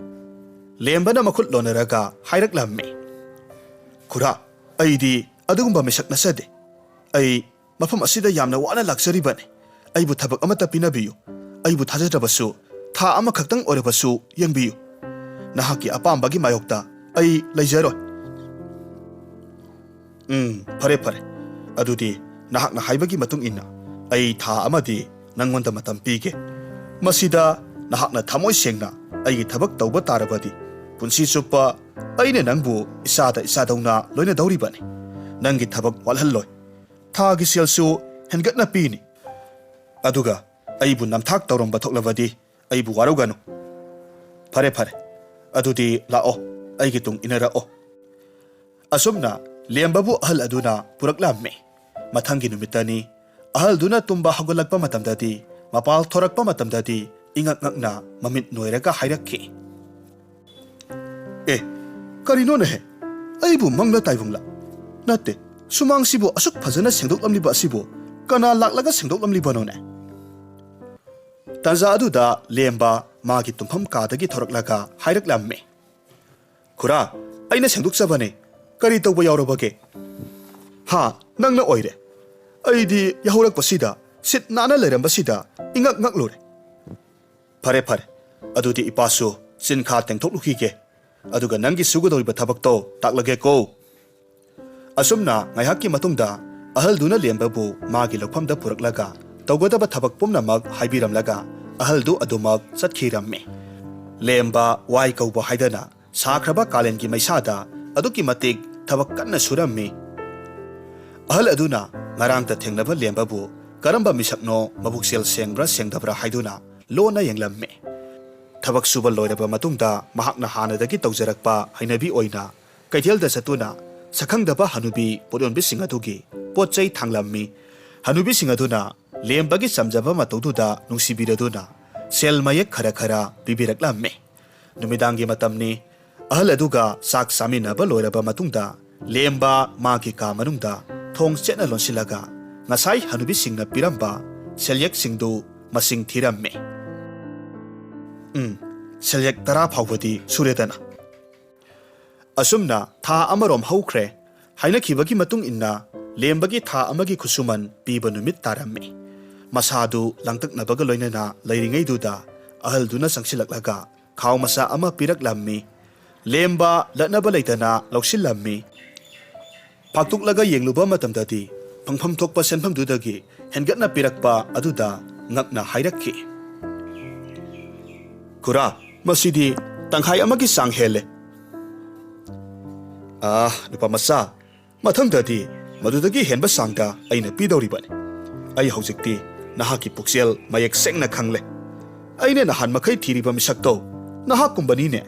ꯂꯦꯝꯕꯅ ꯃꯈꯨꯠ ꯂꯣꯟꯅꯔꯒ ꯍꯥꯏꯔꯛꯂꯝꯃꯤ, "ꯈꯨꯔꯥ, ꯑꯩꯗꯤ ꯑꯗꯨꯒꯨꯝꯕ ꯃꯤꯁꯛ ꯅꯠꯆꯗꯦ꯫ ꯑꯩ ꯃꯐꯝ ꯑꯁꯤꯗ ꯌꯥꯝꯅ ꯋꯥꯅ ꯂꯥꯛꯆꯔꯤꯕꯅꯤ꯫ ꯑꯩꯕꯨ ꯊꯕꯛ ꯑꯃꯠꯇ ꯄꯤꯅꯕꯤꯌꯨ꯫ ꯑꯩꯕꯨ ꯊꯥꯖꯗ꯭ꯔꯕꯁꯨ ꯊꯥ ꯑꯃꯈꯛꯇꯪ ꯑꯣꯏꯔꯕꯁꯨ ꯌꯦꯡꯕꯤꯌꯨ꯫ ꯅꯍꯥꯛꯀꯤ ꯑꯄꯥꯝꯕꯒꯤ ꯃꯥꯌꯣꯛꯇ ꯑꯩ ꯂꯩꯖꯔꯣꯏ꯫" "ꯎꯝ, ꯐꯔꯦ, ꯐꯔꯦ꯫ ꯑꯗꯨꯗꯤ ꯅꯍꯥꯛꯅ ꯍꯥꯏꯕꯒꯤ ꯃꯇꯨꯡ ꯏꯟꯅ ꯑꯩ ꯊꯥ ꯑꯃꯗꯤ ꯅꯪꯉꯣꯟꯗ ꯃꯇꯝ ꯄꯤꯒꯦ꯫ ꯃꯁꯤꯗ ꯅꯍꯥꯛꯅ ꯊꯃꯣꯏ ꯁꯦꯡꯅ ꯑꯩꯒꯤ ꯊꯕꯛ ꯇꯧꯕ ꯇꯥꯔꯕꯗꯤ, ꯄꯨꯟꯁꯤ ꯆꯨꯞꯄ ꯑꯩꯅ ꯅꯪꯕꯨ ꯏꯆꯥꯗ ꯏꯆꯥꯗꯧꯅ ꯂꯣꯏꯅꯗꯧꯔꯤꯕꯅꯤ꯫ ꯅꯪꯒꯤ ꯊꯕꯛ ꯋꯥꯠꯍꯜꯂꯣꯏ꯫ ꯊꯥꯒꯤ ꯁꯦꯜꯁꯨ ꯍꯦꯟꯒꯠꯅ ꯄꯤꯅꯤ꯫ ꯑꯗꯨꯒ ꯑꯩꯕꯨ ꯅꯝꯊꯥꯛ ꯇꯧꯔꯝꯕ ꯊꯣꯛꯂꯕꯗꯤ ꯑꯩꯕꯨ ꯋꯥꯔꯧꯒꯅꯨ꯫ ꯐꯔꯦ, ꯐꯔꯦ, ꯑꯗꯨꯗꯤ ꯂꯥꯛꯑꯣ, ꯑꯩꯒꯤ ꯇꯨꯡ ꯏꯟꯅꯔꯛꯑꯣ꯫ ꯑꯁꯨꯝꯅ ꯂꯦꯝꯕꯕꯨ ꯑꯍꯜ ꯑꯗꯨꯅ ꯄꯨꯔꯛꯂꯝꯃꯤ꯫ ꯃꯊꯪꯒꯤ ꯅꯨꯃꯤꯠꯇꯅꯤ꯫ ꯑꯍꯜꯗꯨꯅ ꯇꯨꯝꯕ ꯍꯧꯒꯠꯂꯛꯄ ꯃꯇꯝꯗꯗꯤ, ꯃꯄꯥꯜ ꯊꯣꯔꯛꯄ ꯃꯇꯝꯗꯗꯤ ꯏꯉꯛ ꯉꯛꯅ ꯃꯃꯤꯠ ꯅꯣꯏꯔꯒ ꯍꯥꯏꯔꯛꯈꯤ, "ꯑꯦ, ꯀꯔꯤꯅꯣꯅꯦꯍꯦ? ꯑꯩꯕꯨ ꯃꯪꯂ ꯇꯥꯏꯕꯪꯂ? ꯅꯠꯇꯦ, ꯁꯨꯃꯥꯡꯁꯤꯕꯨ ꯑꯁꯨꯛ ꯐꯖꯅ ꯁꯦꯡꯗꯣꯛꯂꯝꯂꯤꯕ ꯑꯁꯤꯕꯨ ꯀꯅꯥ ꯂꯥꯛꯂꯒ ꯁꯦꯡꯗꯣꯛꯂꯝꯂꯤꯕꯅꯣꯅꯦ?" ꯇꯥꯟꯖꯥ ꯑꯗꯨꯗ ꯂꯦꯝꯕ ꯃꯥꯒꯤ ꯇꯨꯝꯐꯝ ꯀꯥꯗꯒꯤ ꯊꯣꯔꯛꯂꯒ ꯍꯥꯏꯔꯛꯂꯝꯃꯤ, "ꯈꯨꯔꯥ, ꯑꯩꯅ ꯁꯦꯡꯗꯣꯛꯆꯕꯅꯦ꯫ ꯀꯔꯤ ꯇꯧꯕ ꯌꯥꯎꯔꯕꯒꯦ?" "ꯍꯥ, ꯅꯪꯅ ꯑꯣꯏꯔꯦ꯫ ꯑꯩꯗꯤ ꯌꯥꯍꯧꯔꯛꯄꯁꯤꯗ ꯁꯤꯠ ꯅꯥꯟꯅ ꯂꯩꯔꯝꯕꯁꯤꯗ ꯏꯉꯛ ꯉꯛꯂꯨꯔꯦ꯫ ꯐꯔꯦ, ꯐꯔꯦ, ꯑꯗꯨꯗꯤ ꯏꯄꯥꯁꯨ ꯆꯤꯟꯈꯥ ꯇꯦꯡꯊꯣꯛꯂꯨꯈꯤꯒꯦ꯫ ꯑꯗꯨꯒ ꯅꯪꯒꯤ ꯁꯨꯒꯗꯧꯔꯤꯕ ꯊꯕꯛꯇꯣ ꯇꯥꯛꯂꯒꯦꯀꯣ꯫" ꯑꯁꯨꯝꯅ ꯉꯥꯏꯍꯥꯛꯀꯤ ꯃꯇꯨꯡꯗ ꯑꯍꯜꯗꯨꯅ ꯂꯦꯝꯕꯕꯨ ꯃꯥꯒꯤ ꯂꯧꯐꯝꯗ ꯄꯨꯔꯛꯂꯒ ꯇꯧꯒꯗꯕ ꯊꯕꯛ ꯄꯨꯝꯅꯃꯛ ꯍꯥꯏꯕꯤꯔꯝꯂꯒ ꯑꯍꯜꯗꯨ ꯑꯗꯨꯃꯛ ꯆꯠꯈꯤꯔꯝꯃꯤ꯫ ꯂꯦꯝꯕ ꯋꯥꯏ ꯀꯧꯕ ꯍꯥꯏꯗꯅ ꯁꯥꯈ꯭ꯔꯕ ꯀꯥꯂꯦꯟꯒꯤ ꯃꯩꯁꯥꯗ ꯑꯗꯨꯛꯀꯤ ꯃꯇꯤꯛ ꯊꯕꯛ ꯀꯟꯅ ꯁꯨꯔꯝꯃꯤ꯫ ꯑꯍꯜ ꯑꯗꯨꯅ ꯉꯔꯥꯡꯇ ꯊꯦꯡꯅꯕ ꯂꯦꯝꯕꯕꯨ ꯀꯔꯝꯕ ꯃꯤꯁꯛꯅꯣ, ꯃꯕꯨꯛꯆꯦꯜ ꯁꯦꯡꯕ꯭ꯔꯥ ꯁꯦꯡꯗꯕ꯭ꯔꯥ ꯍꯥꯏꯗꯨꯅ ꯂꯣꯟꯅ ꯌꯦꯡꯂꯝꯃꯤ꯫ ꯊꯕꯛ ꯁꯨꯕ ꯂꯣꯏꯔꯕ ꯃꯇꯨꯡꯗ ꯃꯍꯥꯛꯅ ꯍꯥꯟꯅꯗꯒꯤ ꯇꯧꯖꯔꯛꯄ ꯍꯩꯅꯕꯤ ꯑꯣꯏꯅ ꯀꯩꯊꯦꯜꯗ ꯆꯠꯇꯨꯅ ꯁꯛꯈꯪꯗꯕ ꯍꯅꯨꯕꯤ ꯄꯣꯠꯌꯣꯟꯕꯤꯁꯤꯡ ꯑꯗꯨꯒꯤ ꯄꯣꯠ ꯆꯩ ꯊꯥꯡꯂꯝꯃꯤ꯫ ꯍꯅꯨꯕꯤꯁꯤꯡ ꯑꯗꯨꯅ ꯂꯦꯝꯕꯒꯤ ꯆꯝꯖꯕ ꯃꯇꯧꯗꯨꯗ ꯅꯨꯡꯁꯤꯕꯤꯔꯗꯨꯅ ꯁꯦꯜ ꯃꯌꯦꯛ ꯈꯔ ꯈꯔ ꯄꯤꯕꯤꯔꯛꯂꯝꯃꯤ꯫ ꯅꯨꯃꯤꯗꯥꯡꯒꯤ ꯃꯇꯝꯅꯤ꯫ ꯑꯍꯜ ꯑꯗꯨꯒ ꯆꯥꯛ ꯆꯥꯃꯤꯟꯅꯕ ꯂꯣꯏꯔꯕ ꯃꯇꯨꯡꯗ ꯂꯦꯝꯕ ꯃꯥꯒꯤ ꯀꯥ ꯃꯅꯨꯡꯗ ꯊꯣꯡ ꯆꯦꯠꯅ ꯂꯣꯟꯁꯤꯜꯂꯒ ꯉꯁꯥꯏ ꯍꯅꯨꯕꯤꯁꯤꯡꯅ ꯄꯤꯔꯝꯕ ꯁꯦꯜꯌꯦꯛꯁꯤꯡꯗꯨ ꯃꯁꯤꯡ ꯊꯤꯔꯝꯃꯤ꯫ "ꯎꯝ, ꯁꯦꯜꯌꯦꯛ ꯇꯔꯥ ꯐꯥꯎꯕꯗꯤ ꯁꯨꯔꯦꯗꯅ꯫" ꯑꯁꯨꯝꯅ ꯊꯥ ꯑꯃꯔꯣꯝ ꯍꯧꯈ꯭ꯔꯦ꯫ ꯍꯥꯏꯅꯈꯤꯕꯒꯤ ꯃꯇꯨꯡ ꯏꯟꯅ ꯂꯦꯝꯕꯒꯤ ꯊꯥ ꯑꯃꯒꯤ ꯈꯨꯠꯁꯨꯃꯟ ꯄꯤꯕ ꯅꯨꯃꯤꯠ ꯇꯥꯔꯝꯃꯤ꯫ ꯃꯁꯥꯗꯨ ꯂꯥꯡꯇꯛꯅꯕꯒ ꯂꯣꯏꯅꯅ ꯂꯩꯔꯤꯉꯩꯗꯨꯗ ꯑꯍꯜꯗꯨꯅ ꯆꯪꯁꯤꯜꯂꯛꯂꯒ ꯈꯥꯎ ꯃꯆꯥ ꯑꯃ ꯄꯤꯔꯛꯂꯝꯃꯤ꯫ ꯂꯦꯝꯕ ꯂꯠꯅꯕ ꯂꯩꯇꯅ ꯂꯧꯁꯤꯜꯂꯝꯃꯤ꯫ ꯐꯥꯛꯇꯣꯛꯂꯒ ꯌꯦꯡꯂꯨꯕ ꯃꯇꯝꯗꯗꯤ ꯐꯪꯐꯝ ꯊꯣꯛꯄ ꯁꯦꯟꯐꯝꯗꯨꯗꯒꯤ ꯍꯦꯟꯒꯠꯅ ꯄꯤꯔꯛꯄ ꯑꯗꯨꯗ ꯉꯛꯅ ꯍꯥꯏꯔꯛꯈꯤ, "ꯈꯨꯔꯥ, ꯃꯁꯤꯗꯤ ꯇꯪꯈꯥꯏ ꯑꯃꯒꯤ ꯆꯥꯡ ꯍꯦꯜꯂꯦ꯫" "ꯑꯥ, ꯅꯨꯄꯥ ꯃꯆꯥ, ꯃꯊꯪꯗꯗꯤ ꯃꯗꯨꯗꯒꯤ ꯍꯦꯟꯕ ꯆꯥꯡꯗ ꯑꯩꯅ ꯄꯤꯗꯧꯔꯤꯕꯅꯤ꯫ ꯑꯩ ꯍꯧꯖꯤꯛꯇꯤ ꯅꯍꯥꯛꯀꯤ ꯄꯨꯛꯆꯦꯜ ꯃꯌꯦꯛ ꯁꯦꯡꯅ ꯈꯪꯂꯦ꯫ ꯑꯩꯅ ꯅꯍꯥꯟ ꯃꯈꯩ ꯊꯤꯔꯤꯕ ꯃꯤꯁꯛꯇꯣ ꯅꯍꯥꯛꯀꯨꯝꯕꯅꯤꯅꯦ꯫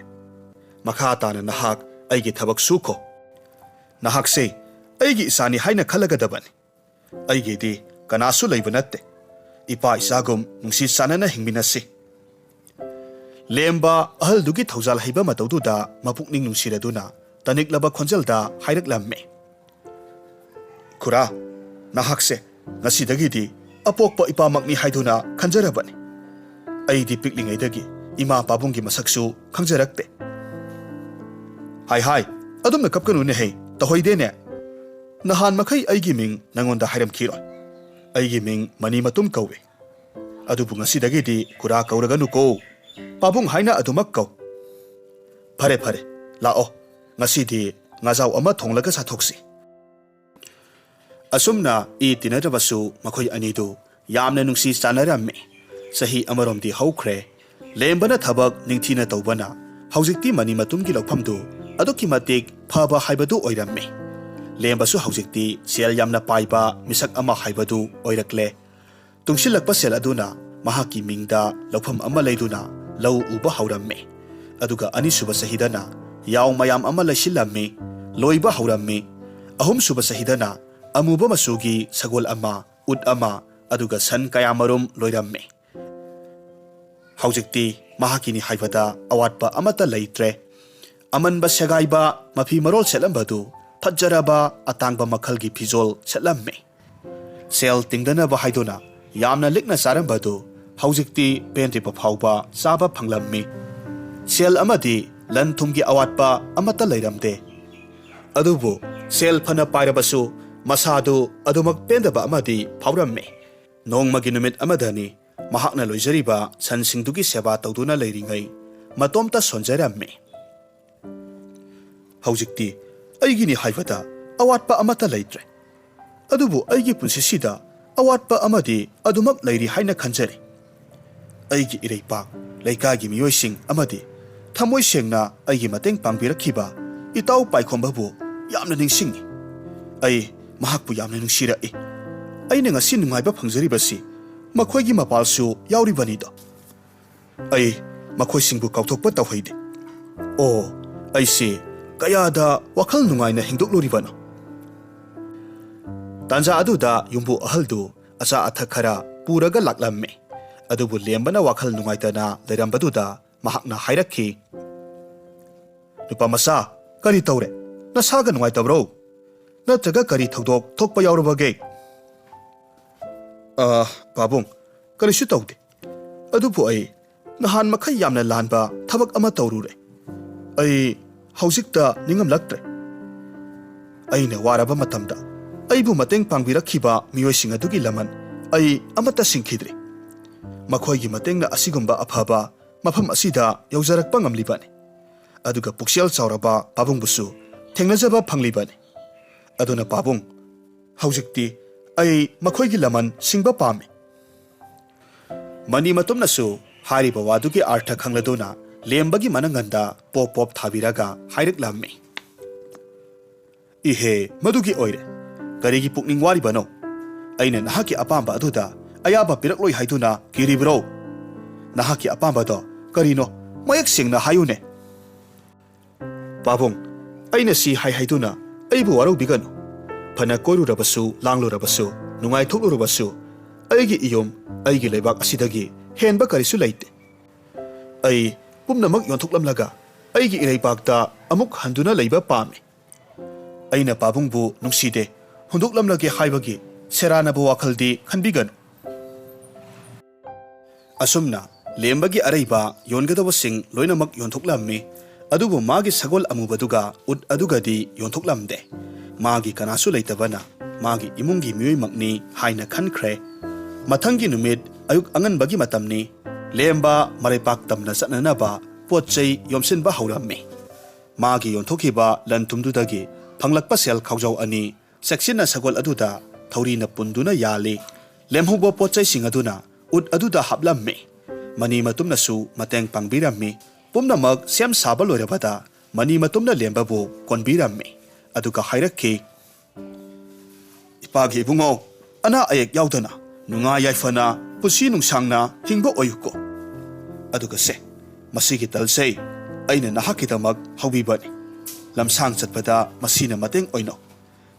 ꯃꯈꯥ ꯇꯥꯅ ꯅꯍꯥꯛ ꯑꯩꯒꯤ ꯊꯕꯛ ꯁꯨꯈꯣ꯫ ꯅꯍꯥꯛꯁꯦ ꯑꯩꯒꯤ ꯏꯆꯥꯅꯤ ꯍꯥꯏꯅ ꯈꯜꯂꯒꯗꯕꯅꯤ꯫ ꯑꯩꯒꯤꯗꯤ ꯀꯅꯥꯁꯨ ꯂꯩꯕ ꯅꯠꯇꯦ꯫ ꯏꯄꯥ ꯏꯆꯥꯒꯨꯝ ꯅꯨꯡꯁꯤ ꯆꯥꯟꯅꯅ ꯍꯤꯡꯃꯤꯟꯅꯁꯤ꯫ ꯂꯦꯝꯕ ꯑꯍꯜꯗꯨꯒꯤ ꯊꯧꯖꯥꯜ ꯍꯩꯕ ꯃꯇꯧꯗꯨꯗ ꯃꯄꯨꯛꯅꯤꯡ ꯅꯨꯡꯁꯤꯔꯗꯨꯅ ꯇꯅꯤꯛꯂꯕ ꯈꯣꯟꯖꯦꯜꯗ ꯍꯥꯏꯔꯛꯂꯝꯃꯤ, "ꯈꯨꯔꯥ, ꯅꯍꯥꯛꯁꯦ ꯉꯁꯤꯗꯒꯤꯗꯤ ꯑꯄꯣꯛꯄ ꯏꯄꯥꯃꯛꯅꯤ ꯍꯥꯏꯗꯨꯅ ꯈꯟꯖꯔꯕꯅꯤ꯫ ꯑꯩꯗꯤ ꯄꯤꯛꯂꯤꯉꯩꯗꯒꯤ ꯏꯃꯥ ꯄꯥꯕꯨꯡꯒꯤ ꯃꯁꯛꯁꯨ ꯈꯪꯖꯔꯛꯇꯦ꯫" "ꯍꯥꯏ ꯍꯥꯏ, ꯑꯗꯨꯝꯅ ꯀꯞꯀꯅꯨꯅꯦꯍꯦ, ꯇꯧꯍꯩꯗꯦꯅꯦ꯫ ꯅꯍꯥꯟ ꯃꯈꯩ ꯑꯩꯒꯤ ꯃꯤꯡ ꯅꯉꯣꯟꯗ ꯍꯥꯏꯔꯝꯈꯤꯔꯣꯏ꯫ ꯑꯩꯒꯤ ꯃꯤꯡ ꯃꯅꯤ ꯃꯇꯨꯝ ꯀꯧꯏ꯫ ꯑꯗꯨꯕꯨ ꯉꯁꯤꯗꯒꯤꯗꯤ ꯈꯨꯔꯥ ꯀꯧꯔꯒꯅꯨꯀꯣ, ꯄꯥꯕꯨꯡ ꯍꯥꯏꯅ ꯑꯗꯨꯃꯛ ꯀꯧ꯫ ꯐꯔꯦ ꯐꯔꯦ, ꯂꯥꯛꯑꯣ, ꯉꯁꯤꯗꯤ ꯉꯥꯖꯥꯎ ꯑꯃ ꯊꯣꯡꯂꯒ ꯆꯥꯊꯣꯛꯁꯤ꯫" ꯑꯁꯨꯝꯅ ꯏ ꯇꯤꯟꯅꯗ꯭ꯔꯕꯁꯨ ꯃꯈꯣꯏ ꯑꯅꯤꯗꯨ ꯌꯥꯝꯅ ꯅꯨꯡꯁꯤ ꯆꯥꯟꯅꯔꯝꯃꯤ꯫ ꯆꯍꯤ ꯑꯃꯔꯣꯝꯗꯤ ꯍꯧꯈ꯭ꯔꯦ꯫ ꯂꯦꯝꯕꯅ ꯊꯕꯛ ꯅꯤꯡꯊꯤꯅ ꯇꯧꯕꯅ ꯍꯧꯖꯤꯛꯇꯤ ꯃꯅꯤ ꯃꯇꯨꯝꯒꯤ ꯂꯧꯐꯝꯗꯨ ꯑꯗꯨꯛꯀꯤ ꯃꯇꯤꯛ ꯐꯕ ꯍꯥꯏꯕꯗꯨ ꯑꯣꯏꯔꯝꯃꯤ꯫ ꯂꯦꯝꯕꯁꯨ ꯍꯧꯖꯤꯛꯇꯤ ꯁꯦꯜ ꯌꯥꯝꯅ ꯄꯥꯏꯕ ꯃꯤꯁꯛ ꯑꯃ ꯍꯥꯏꯕꯗꯨ ꯑꯣꯏꯔꯛꯂꯦ꯫ ꯇꯨꯡꯁꯤꯜꯂꯛꯄ ꯁꯦꯜ ꯑꯗꯨꯅ ꯃꯍꯥꯛꯀꯤ ꯃꯤꯡꯗ ꯂꯧꯐꯝ ꯑꯃ ꯂꯩꯗꯨꯅ ꯂꯧ ꯎꯕ ꯍꯧꯔꯝꯃꯤ꯫ ꯑꯗꯨꯒ ꯑꯅꯤꯁꯨꯕ ꯆꯍꯤꯗꯅ ꯌꯥꯎ ꯃꯌꯥꯝ ꯑꯃ ꯂꯩꯁꯤꯜꯂꯝꯃꯤ, ꯂꯣꯏꯕ ꯍꯧꯔꯝꯃꯤ꯫ ꯑꯍꯨꯝꯁꯨꯕ ꯆꯍꯤꯗꯅ ꯑꯃꯨꯕ ꯃꯆꯨꯒꯤ ꯁꯒꯣꯜ ꯑꯃ, ꯎꯠ ꯑꯃ, ꯑꯗꯨꯒ ꯁꯟ ꯀꯌꯥꯃꯔꯨꯝ ꯂꯣꯏꯔꯝꯃꯤ꯫ ꯍꯧꯖꯤꯛꯇꯤ ꯃꯍꯥꯛꯀꯤꯅꯤ ꯍꯥꯏꯕꯗ ꯑꯋꯥꯠꯄ ꯑꯃꯠꯇ ꯂꯩꯇ꯭ꯔꯦ꯫ ꯑꯃꯟꯕ ꯁꯦꯒꯥꯏꯕ ꯃꯐꯤ ꯃꯔꯣꯜ ꯁꯦꯠꯂꯝꯕꯗꯨ ꯐꯖꯔꯕ ꯑꯇꯥꯡꯕ ꯃꯈꯜꯒꯤ ꯐꯤꯖꯣꯜ ꯁꯦꯠꯂꯝꯃꯤ꯫ ꯁꯦꯜ ꯇꯤꯡꯗꯅꯕ ꯍꯥꯏꯗꯨꯅ ꯌꯥꯝꯅ ꯂꯤꯛꯅ ꯆꯥꯔꯝꯕꯗꯨ ꯍꯧꯖꯤꯛꯇꯤ ꯄꯦꯟꯗ꯭ꯔꯤꯕ ꯐꯥꯎꯕ ꯆꯥꯕ ꯐꯪꯂꯝꯃꯤ꯫ ꯁꯦꯜ ꯑꯃꯗꯤ ꯂꯟ ꯊꯨꯝꯒꯤ ꯑꯋꯥꯠꯄ ꯑꯃꯠꯇ ꯂꯩꯔꯝꯗꯦ꯫ ꯑꯗꯨꯕꯨ ꯁꯦꯜ ꯐꯅ ꯄꯥꯏꯔꯕꯁꯨ ꯃꯁꯥꯗꯨ ꯑꯗꯨꯃꯛ ꯄꯦꯟꯗꯕ ꯑꯃꯗꯤ ꯐꯥꯎꯔꯝꯃꯤ꯫ ꯅꯣꯡꯃꯒꯤ ꯅꯨꯃꯤꯠ ꯑꯃꯗꯅꯤ ꯃꯍꯥꯛꯅ ꯂꯣꯏꯖꯔꯤꯕ ꯁꯟꯁꯤꯡꯗꯨꯒꯤ ꯁꯦꯕꯥ ꯇꯧꯗꯨꯅ ꯂꯩꯔꯤꯉꯩ ꯃꯇꯣꯝꯇ ꯁꯣꯟꯖꯔꯝꯃꯤ꯫ ꯍꯧꯖꯤꯛꯇꯤ ꯑꯩꯒꯤꯅꯤ ꯍꯥꯏꯕꯗ ꯑꯋꯥꯠꯄ ꯑꯃꯠꯇ ꯂꯩꯇ꯭ꯔꯦ꯫ ꯑꯗꯨꯕꯨ ꯑꯩꯒꯤ ꯄꯨꯟꯁꯤꯁꯤꯗ ꯑꯋꯥꯠꯄ ꯑꯃꯗꯤ ꯑꯗꯨꯃꯛ ꯂꯩꯔꯤ ꯍꯥꯏꯅ ꯈꯟꯖꯔꯤ꯫ ꯑꯩꯒꯤ ꯏꯔꯩꯄꯥꯛ, ꯂꯩꯀꯥꯏꯒꯤ ꯃꯤꯑꯣꯏꯁꯤꯡ ꯑꯃꯗꯤ ꯊꯃꯣꯏ ꯁꯦꯡꯅ ꯑꯩꯒꯤ ꯃꯇꯦꯡ ꯄꯥꯡꯕꯤꯔꯛꯈꯤꯕ ꯏꯇꯥꯎ ꯄꯥꯏꯈꯣꯝꯕꯕꯨ ꯌꯥꯝꯅ ꯅꯤꯡꯁꯤꯡꯉꯤ꯫ ꯑꯩ ꯃꯍꯥꯛꯄꯨ ꯌꯥꯝꯅ ꯅꯨꯡꯁꯤꯔꯛꯏ꯫ ꯑꯩꯅ ꯉꯁꯤ ꯅꯨꯡꯉꯥꯏꯕ ꯐꯪꯖꯔꯤꯕꯁꯤ ꯃꯈꯣꯏꯒꯤ ꯃꯄꯥꯜꯁꯨ ꯌꯥꯎꯔꯤꯕꯅꯤꯗꯣ꯫ ꯑꯩ ꯃꯈꯣꯏꯁꯤꯡꯕꯨ ꯀꯥꯎꯊꯣꯛꯄ ꯇꯧꯍꯩꯗꯦ꯫ ꯑꯣ, ꯑꯩꯁꯦ ꯀꯌꯥꯗ ꯋꯥꯈꯜ ꯅꯨꯡꯉꯥꯏꯅ ꯍꯤꯡꯗꯣꯛꯂꯨꯔꯤꯕꯅꯣ?" ꯇꯥꯟꯖꯥ ꯑꯗꯨꯗ ꯌꯨꯝꯕꯨ ꯑꯍꯜꯗꯨ ꯑꯆꯥ ꯑꯊꯛ ꯈꯔ ꯄꯨꯔꯒ ꯂꯥꯛꯂꯝꯃꯤ꯫ ꯑꯗꯨꯕꯨ ꯂꯦꯝꯕꯅ ꯋꯥꯈꯜ ꯅꯨꯡꯉꯥꯏꯇꯅ ꯂꯩꯔꯝꯕꯗꯨꯗ ꯃꯍꯥꯛꯅ ꯍꯥꯏꯔꯛꯈꯤ, "ꯅꯨꯄꯥ ꯃꯆꯥ, ꯀꯔꯤ ꯇꯧꯔꯦ? ꯅꯁꯥꯒ ꯅꯨꯡꯉꯥꯏꯇꯕ꯭ꯔꯣ? ꯅꯠꯇ꯭ꯔꯒ ꯀꯔꯤ ꯊꯧꯗꯣꯛ ꯊꯣꯛꯄ ꯌꯥꯎꯔꯕꯒꯦ?" "ꯑ, ꯄꯥꯕꯨꯡ, ꯀꯔꯤꯁꯨ ꯇꯧꯗꯦ꯫ ꯑꯗꯨꯕꯨ ꯑꯩ ꯅꯍꯥꯟ ꯃꯈꯩ ꯌꯥꯝꯅ ꯂꯥꯟꯕ ꯊꯕꯛ ꯑꯃ ꯇꯧꯔꯨꯔꯦ꯫ ꯑꯩ ꯍꯧꯖꯤꯛꯇ ꯅꯤꯡꯉꯝꯂꯛꯇ꯭ꯔꯦ꯫ ꯑꯩꯅ ꯋꯥꯔꯕ ꯃꯇꯝꯗ ꯑꯩꯕꯨ ꯃꯇꯦꯡ ꯄꯥꯡꯕꯤꯔꯛꯈꯤꯕ ꯃꯤꯑꯣꯏꯁꯤꯡ ꯑꯗꯨꯒꯤ ꯂꯃꯟ ꯑꯩ ꯑꯃꯠꯇ ꯁꯤꯡꯈꯤꯗ꯭ꯔꯤ꯫ ꯃꯈꯣꯏꯒꯤ ꯃꯇꯦꯡꯅ ꯑꯁꯤꯒꯨꯝꯕ ꯑꯐꯕ ꯃꯐꯝ ꯑꯁꯤꯗ ꯌꯧꯖꯔꯛꯄ ꯉꯝꯂꯤꯕꯅꯤ꯫ ꯑꯗꯨꯒ ꯄꯨꯛꯆꯦꯜ ꯆꯥꯎꯔꯕ ꯄꯥꯕꯨꯡꯕꯨꯁꯨ ꯊꯦꯡꯅꯖꯕ ꯐꯪꯂꯤꯕꯅꯤ꯫ ꯑꯗꯨꯅ ꯄꯥꯕꯨꯡ, ꯍꯧꯖꯤꯛꯇꯤ ꯑꯩ ꯃꯈꯣꯏꯒꯤ ꯂꯃꯟ ꯁꯤꯡꯕ ꯄꯥꯝꯃꯤ꯫" ꯃꯅꯤ ꯃꯇꯨꯝꯅꯁꯨ ꯍꯥꯏꯔꯤꯕ ꯋꯥꯗꯨꯒꯤ ꯑꯥꯔꯊ ꯈꯪꯂꯗꯨꯅ ꯂꯦꯝꯕꯒꯤ ꯃꯅꯪꯒꯟꯗ ꯄꯣꯞ ꯄꯣꯞ ꯊꯥꯕꯤꯔꯒ ꯍꯥꯏꯔꯛꯂꯝꯃꯤ, "ꯏꯍꯦ, ꯃꯗꯨꯒꯤ ꯑꯣꯏꯔꯦ꯫ ꯀꯔꯤꯒꯤ ꯄꯨꯛꯅꯤꯡ ꯋꯥꯔꯤꯕꯅꯣ? ꯑꯩꯅ ꯅꯍꯥꯛꯀꯤ ꯑꯄꯥꯝꯕ ꯑꯗꯨꯗ ꯑꯌꯥꯕ ꯄꯤꯔꯛꯂꯣꯏ ꯍꯥꯏꯗꯨꯅ ꯀꯤꯔꯤꯕ꯭ꯔꯣ? ꯅꯍꯥꯛꯀꯤ ꯑꯄꯥꯝꯕꯗꯣ ꯀꯔꯤꯅꯣ? ꯃꯌꯦꯛ ꯁꯦꯡꯅ ꯍꯥꯏꯌꯨꯅꯦ꯫" "ꯄꯥꯕꯨꯡ, ꯑꯩꯅ ꯁꯤ ꯍꯥꯏ ꯍꯥꯏꯗꯨꯅ ꯑꯩꯕꯨ ꯋꯥꯔꯧꯕꯤꯒꯅꯨ꯫ ꯐꯅ ꯀꯣꯏꯔꯨꯔꯕꯁꯨ, ꯂꯥꯡꯂꯨꯔꯕꯁꯨ, ꯅꯨꯡꯉꯥꯏꯊꯣꯛꯂꯨꯔꯕꯁꯨ, ꯑꯩꯒꯤ ꯏꯌꯨꯝ, ꯑꯩꯒꯤ ꯂꯩꯕꯥꯛ ꯑꯁꯤꯗꯒꯤ ꯍꯦꯟꯕ ꯀꯔꯤꯁꯨ ꯂꯩꯇꯦ꯫ ꯑꯩ ꯄꯨꯝꯅꯃꯛ ꯌꯣꯟꯊꯣꯛꯂꯝꯂꯒ ꯑꯩꯒꯤ ꯏꯔꯩꯕꯥꯛꯇ ꯑꯃꯨꯛ ꯍꯟꯗꯨꯅ ꯂꯩꯕ ꯄꯥꯝꯃꯤ꯫ ꯑꯩꯅ ꯄꯥꯕꯨꯡꯕꯨ ꯅꯨꯡꯁꯤꯗꯦ, ꯍꯨꯟꯗꯣꯛꯂꯝꯂꯒꯦ ꯍꯥꯏꯕꯒꯤ ꯁꯦꯔꯥꯟꯅꯕ ꯋꯥꯈꯜꯗꯤ ꯈꯟꯕꯤꯒꯅꯨ꯫" ꯑꯁꯨꯝꯅ ꯂꯦꯝꯕꯒꯤ ꯑꯔꯩꯕ ꯌꯣꯟꯒꯗꯕꯁꯤꯡ ꯂꯣꯏꯅꯃꯛ ꯌꯣꯟꯊꯣꯛꯂꯝꯃꯤ꯫ ꯑꯗꯨꯕꯨ ꯃꯥꯒꯤ ꯁꯒꯣꯜ ꯑꯃꯨꯕꯗꯨꯒ ꯎꯠ ꯑꯗꯨꯒꯗꯤ ꯌꯣꯟꯊꯣꯛꯂꯝꯗꯦ꯫ ꯃꯥꯒꯤ ꯀꯅꯥꯁꯨ ꯂꯩꯇꯕꯅ ꯃꯥꯒꯤ ꯏꯃꯨꯡꯒꯤ ꯃꯤꯑꯣꯏꯃꯛꯅꯤ ꯍꯥꯏꯅ ꯈꯟꯈ꯭ꯔꯦ꯫ ꯃꯊꯪꯒꯤ ꯅꯨꯃꯤꯠ ꯑꯌꯨꯛ ꯑꯉꯟꯕꯒꯤ ꯃꯇꯝꯅꯤ꯫ ꯂꯦꯝꯕ ꯃꯔꯩꯄꯥꯛ ꯇꯝꯅ ꯆꯠꯅꯅꯕ ꯄꯣꯠ ꯆꯩ ꯌꯣꯝꯁꯤꯟꯕ ꯍꯧꯔꯝꯃꯤ꯫ ꯃꯥꯒꯤ ꯌꯣꯟꯊꯣꯛꯈꯤꯕ ꯂꯟ ꯊꯨꯝꯗꯨꯗꯒꯤ ꯐꯪꯂꯛꯄ ꯁꯦꯜ ꯈꯥꯎꯖꯥꯎ ꯑꯅꯤ ꯆꯦꯛꯁꯤꯟꯅ ꯁꯒꯣꯜ ꯑꯗꯨꯗ ꯊꯧꯔꯤꯅ ꯄꯨꯟꯗꯨꯅ ꯌꯥꯜꯂꯤ꯫ ꯂꯦꯝꯍꯧꯕ ꯄꯣꯠ ꯆꯩꯁꯤꯡ ꯑꯗꯨꯅ ꯎꯠ ꯑꯗꯨꯗ ꯍꯥꯞꯂꯝꯃꯤ꯫ ꯃꯅꯤ ꯃꯇꯨꯝꯅꯁꯨ ꯃꯇꯦꯡ ꯄꯥꯡꯕꯤꯔꯝꯃꯤ꯫ ꯄꯨꯝꯅꯃꯛ ꯁꯦꯝ ꯁꯥꯕ ꯂꯣꯏꯔꯕꯗ ꯃꯅꯤ ꯃꯇꯨꯝꯅ ꯂꯦꯝꯕꯕꯨ ꯀꯣꯟꯕꯤꯔꯝꯃꯤ꯫ ꯑꯗꯨꯒ ꯍꯥꯏꯔꯛꯈꯤ, "ꯏꯄꯥꯒꯤ ꯏꯕꯨꯡꯉꯣ, ꯑꯅꯥ ꯑꯌꯦꯛ ꯌꯥꯎꯗꯅ ꯅꯨꯡꯉꯥꯏ ꯌꯥꯏꯐꯅ ꯄꯨꯟꯁꯤ ꯅꯨꯡꯁꯥꯡꯅ ꯍꯤꯡꯕ ꯑꯣꯏꯌꯨꯀꯣ꯫ ꯑꯗꯨꯒ ꯁꯦ, ꯃꯁꯤꯒꯤ ꯇꯜꯁꯦ ꯑꯩꯅ ꯅꯍꯥꯛꯀꯤꯗꯃꯛ ꯍꯧꯕꯤꯕꯅꯤ꯫ ꯂꯝꯁꯥꯡ ꯆꯠꯄꯗ ꯃꯁꯤꯅ ꯃꯇꯦꯡ ꯑꯣꯏꯅꯧ꯫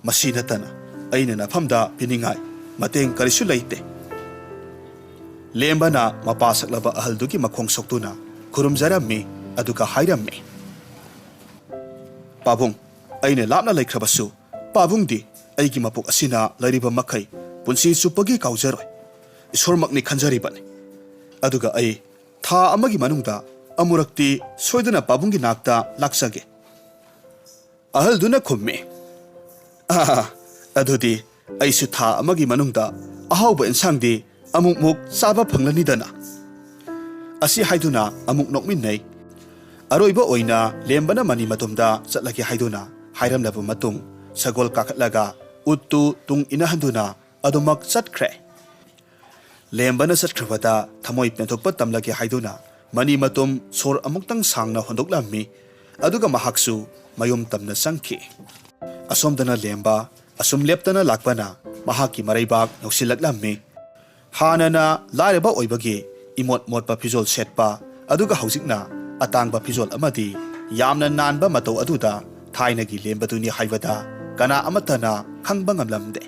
ꯃꯁꯤ ꯅꯠꯇꯅ ꯑꯩꯅ ꯅꯐꯝꯗ ꯄꯤꯅꯤꯡꯉꯥꯏ ꯃꯇꯦꯡ ꯀꯔꯤꯁꯨ ꯂꯩꯇꯦ꯫ ꯂꯦꯝꯕꯅ ꯃꯄꯥ ꯁꯛꯂꯕ ꯑꯍꯜꯗꯨꯒꯤ ꯃꯈꯣꯡ ꯁꯣꯛꯇꯨꯅ ꯈꯨꯔꯨꯝꯖꯔꯝꯃꯤ, ꯑꯗꯨꯒ ꯍꯥꯏꯔꯝꯃꯤ, "ꯄꯥꯕꯨꯡ, ꯑꯩꯅ ꯂꯥꯞꯅ ꯂꯩꯈ꯭ꯔꯕꯁꯨ, ꯄꯥꯕꯨꯡꯗꯤ ꯑꯩꯒꯤ ꯃꯄꯣꯛ ꯑꯁꯤꯅ ꯂꯩꯔꯤꯕ ꯃꯈꯩ ꯄꯨꯟꯁꯤ ꯆꯨꯞꯄꯒꯤ ꯀꯥꯎꯖꯔꯣꯏ꯫ ꯏꯁꯣꯔꯃꯛꯅꯤ ꯈꯟꯖꯔꯤꯕꯅꯤ꯫ ꯑꯗꯨꯒ ꯑꯩ ꯊꯥ ꯑꯃꯒꯤ ꯃꯅꯨꯡꯗ ꯑꯃꯨꯔꯛꯇꯤ ꯁꯣꯏꯗꯅ ꯄꯥꯕꯨꯡꯒꯤ ꯅꯥꯛꯇ ꯂꯥꯛꯆꯒꯦ"꯫ ꯑꯍꯜꯗꯨꯅ ꯈꯨꯝꯃꯤ, "ꯑꯥ, ꯑꯗꯨꯗꯤ ꯑꯩꯁꯨ ꯊꯥ ꯑꯃꯒꯤ ꯃꯅꯨꯡꯗ ꯑꯍꯥꯎꯕ ꯏꯟꯁꯥꯡꯗꯤ ꯑꯃꯨꯛꯃꯨꯛ ꯆꯥꯕ ꯐꯪꯂꯅꯤꯗꯅ"꯫ ꯑꯁꯤ ꯍꯥꯏꯗꯨꯅ ꯑꯃꯨꯛ ꯅꯣꯛꯃꯤꯟꯅꯩ꯫ ꯑꯔꯣꯏꯕ ꯑꯣꯏꯅ ꯂꯦꯝꯕꯅ ꯃꯅꯤ ꯃꯇꯨꯝꯗ ꯆꯠꯂꯒꯦ ꯍꯥꯏꯗꯨꯅ ꯍꯥꯏꯔꯝꯂꯕ ꯃꯇꯨꯡ, ꯁꯒꯣꯜ ꯀꯥꯈꯠꯂꯒ ꯎꯠꯇꯨ ꯇꯨꯡ ꯏꯟꯅꯍꯟꯗꯨꯅ ꯑꯗꯨꯃꯛ ꯆꯠꯈ꯭ꯔꯦ꯫ ꯂꯦꯝꯕꯅ ꯆꯠꯈ꯭ꯔꯕꯗ ꯊꯃꯣꯏ ꯄꯦꯟꯊꯣꯛꯄ ꯇꯝꯂꯒꯦ ꯍꯥꯏꯗꯨꯅ ꯃꯅꯤ ꯃꯇꯨꯝ ꯁꯣꯔ ꯑꯃꯨꯛꯇꯪ ꯁꯥꯡꯅ ꯍꯣꯟꯗꯣꯛꯂꯝꯃꯤ꯫ ꯑꯗꯨꯒ ꯃꯍꯥꯛꯁꯨ ꯃꯌꯨꯝ ꯇꯝꯅ ꯆꯪꯈꯤ꯫ ꯑꯁꯣꯝꯗꯅ ꯂꯦꯝꯕ ꯑꯁꯨꯝ ꯂꯦꯞꯇꯅ ꯂꯥꯛꯄꯅ ꯃꯍꯥꯛꯀꯤ ꯃꯔꯩꯕꯥꯛ ꯌꯧꯁꯤꯜꯂꯛꯂꯝꯃꯤ꯫ ꯍꯥꯟꯅꯅ ꯂꯥꯏꯔꯕ ꯑꯣꯏꯕꯒꯤ ꯏꯃꯣꯠ ꯃꯣꯠꯄ ꯐꯤꯖꯣꯜ ꯁꯦꯠꯄ, ꯑꯗꯨꯒ ꯍꯧꯖꯤꯛꯅ ꯑꯇꯥꯡꯕ ꯐꯤꯖꯣꯜ ꯑꯃꯗꯤ ꯌꯥꯝꯅ ꯅꯥꯟꯕ ꯃꯇꯧ ꯑꯗꯨꯗ ꯊꯥꯏꯅꯒꯤ ꯂꯦꯝꯕꯗꯨꯅꯤ ꯍꯥꯏꯕꯗ ꯀꯅꯥ ꯑꯃꯠꯇꯅ ꯈꯪꯕ ꯉꯝꯂꯝꯗꯦ꯫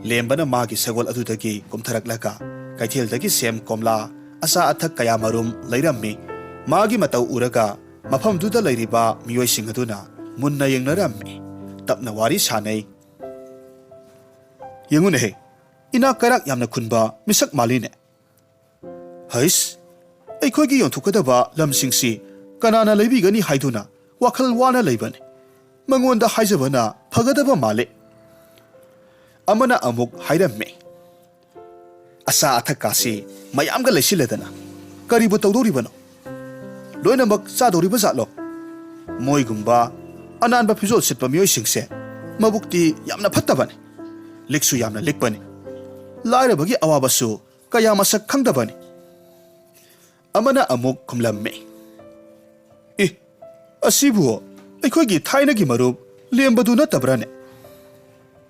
ꯂꯦꯝꯕꯅ ꯃꯥꯒꯤ ꯁꯒꯣꯜ ꯑꯗꯨꯗꯒꯤ ꯀꯨꯝꯊꯔꯛꯂꯒ ꯀꯩꯊꯦꯜꯗꯒꯤ ꯁꯦꯝ, ꯀꯣꯝꯂꯥ, ꯑꯆꯥ ꯑꯊꯛ ꯀꯌꯥ ꯃꯔꯨꯝ ꯂꯩꯔꯝꯃꯤ꯫ ꯃꯥꯒꯤ ꯃꯇꯧ ꯎꯔꯒ ꯃꯐꯝꯗꯨꯗ ꯂꯩꯔꯤꯕ ꯃꯤꯑꯣꯏꯁꯤꯡ ꯑꯗꯨꯅ ꯃꯨꯟꯅ ꯌꯦꯡꯅꯔꯝꯃꯤ꯫ ꯇꯞꯅ ꯋꯥꯔꯤ ꯁꯥꯅꯩ꯫ "ꯌꯦꯡꯉꯨꯅꯦꯍꯦ, ꯏꯅꯥꯛ ꯀꯩꯔꯥꯛ ꯌꯥꯝꯅ ꯈꯨꯟꯕ ꯃꯤꯁꯛ ꯃꯥꯜꯂꯤꯅꯦ꯫ ꯍꯩꯁ, ꯑꯩꯈꯣꯏꯒꯤ ꯌꯣꯟꯊꯣꯛꯀꯗꯕ ꯂꯝꯁꯤꯡꯁꯤ ꯀꯅꯥꯅ ꯂꯩꯕꯤꯒꯅꯤ ꯍꯥꯏꯗꯨꯅ ꯋꯥꯈꯜ ꯋꯥꯅ ꯂꯩꯕꯅꯤ꯫ ꯃꯉꯣꯟꯗ ꯍꯥꯏꯖꯕꯅ ꯐꯒꯗꯕ ꯃꯥꯜꯂꯦ"꯫ ꯑꯃꯅ ꯑꯃꯨꯛ ꯍꯥꯏꯔꯝꯃꯤ, "ꯑꯆꯥ ꯑꯊꯛꯀꯥꯁꯤ ꯃꯌꯥꯝꯒ ꯂꯩꯁꯤꯜꯂꯗꯅ ꯀꯔꯤꯕꯨ ꯇꯧꯗꯧꯔꯤꯕꯅꯣ? ꯂꯣꯏꯅꯃꯛ ꯆꯥꯗꯧꯔꯤꯕ ꯖꯥꯠꯂꯣ? ꯃꯣꯏꯒꯨꯝꯕ ꯑꯅꯥꯟꯕ ꯐꯤꯖꯣꯜ ꯁꯦꯠꯄ ꯃꯤꯑꯣꯏꯁꯤꯡꯁꯦ ꯃꯕꯨꯛꯇꯤ ꯌꯥꯝꯅ ꯐꯠꯇꯕꯅꯤ, ꯂꯤꯛꯁꯨ ꯌꯥꯝꯅ ꯂꯤꯛꯄꯅꯤ, ꯂꯥꯏꯔꯕꯒꯤ ꯑꯋꯥꯕꯁꯨ ꯀꯌꯥ ꯃꯁꯛ ꯈꯪꯗꯕꯅꯤ"꯫ ꯑꯃꯅ ꯑꯃꯨꯛ ꯈꯨꯝꯂꯝꯃꯤ, "ꯑꯦ, ꯑꯁꯤꯕꯨ ꯑꯩꯈꯣꯏꯒꯤ ꯊꯥꯏꯅꯒꯤ ꯃꯔꯨꯞ ꯂꯦꯝꯕꯗꯨ ꯅꯠꯇꯕ꯭ꯔꯥꯅꯦ?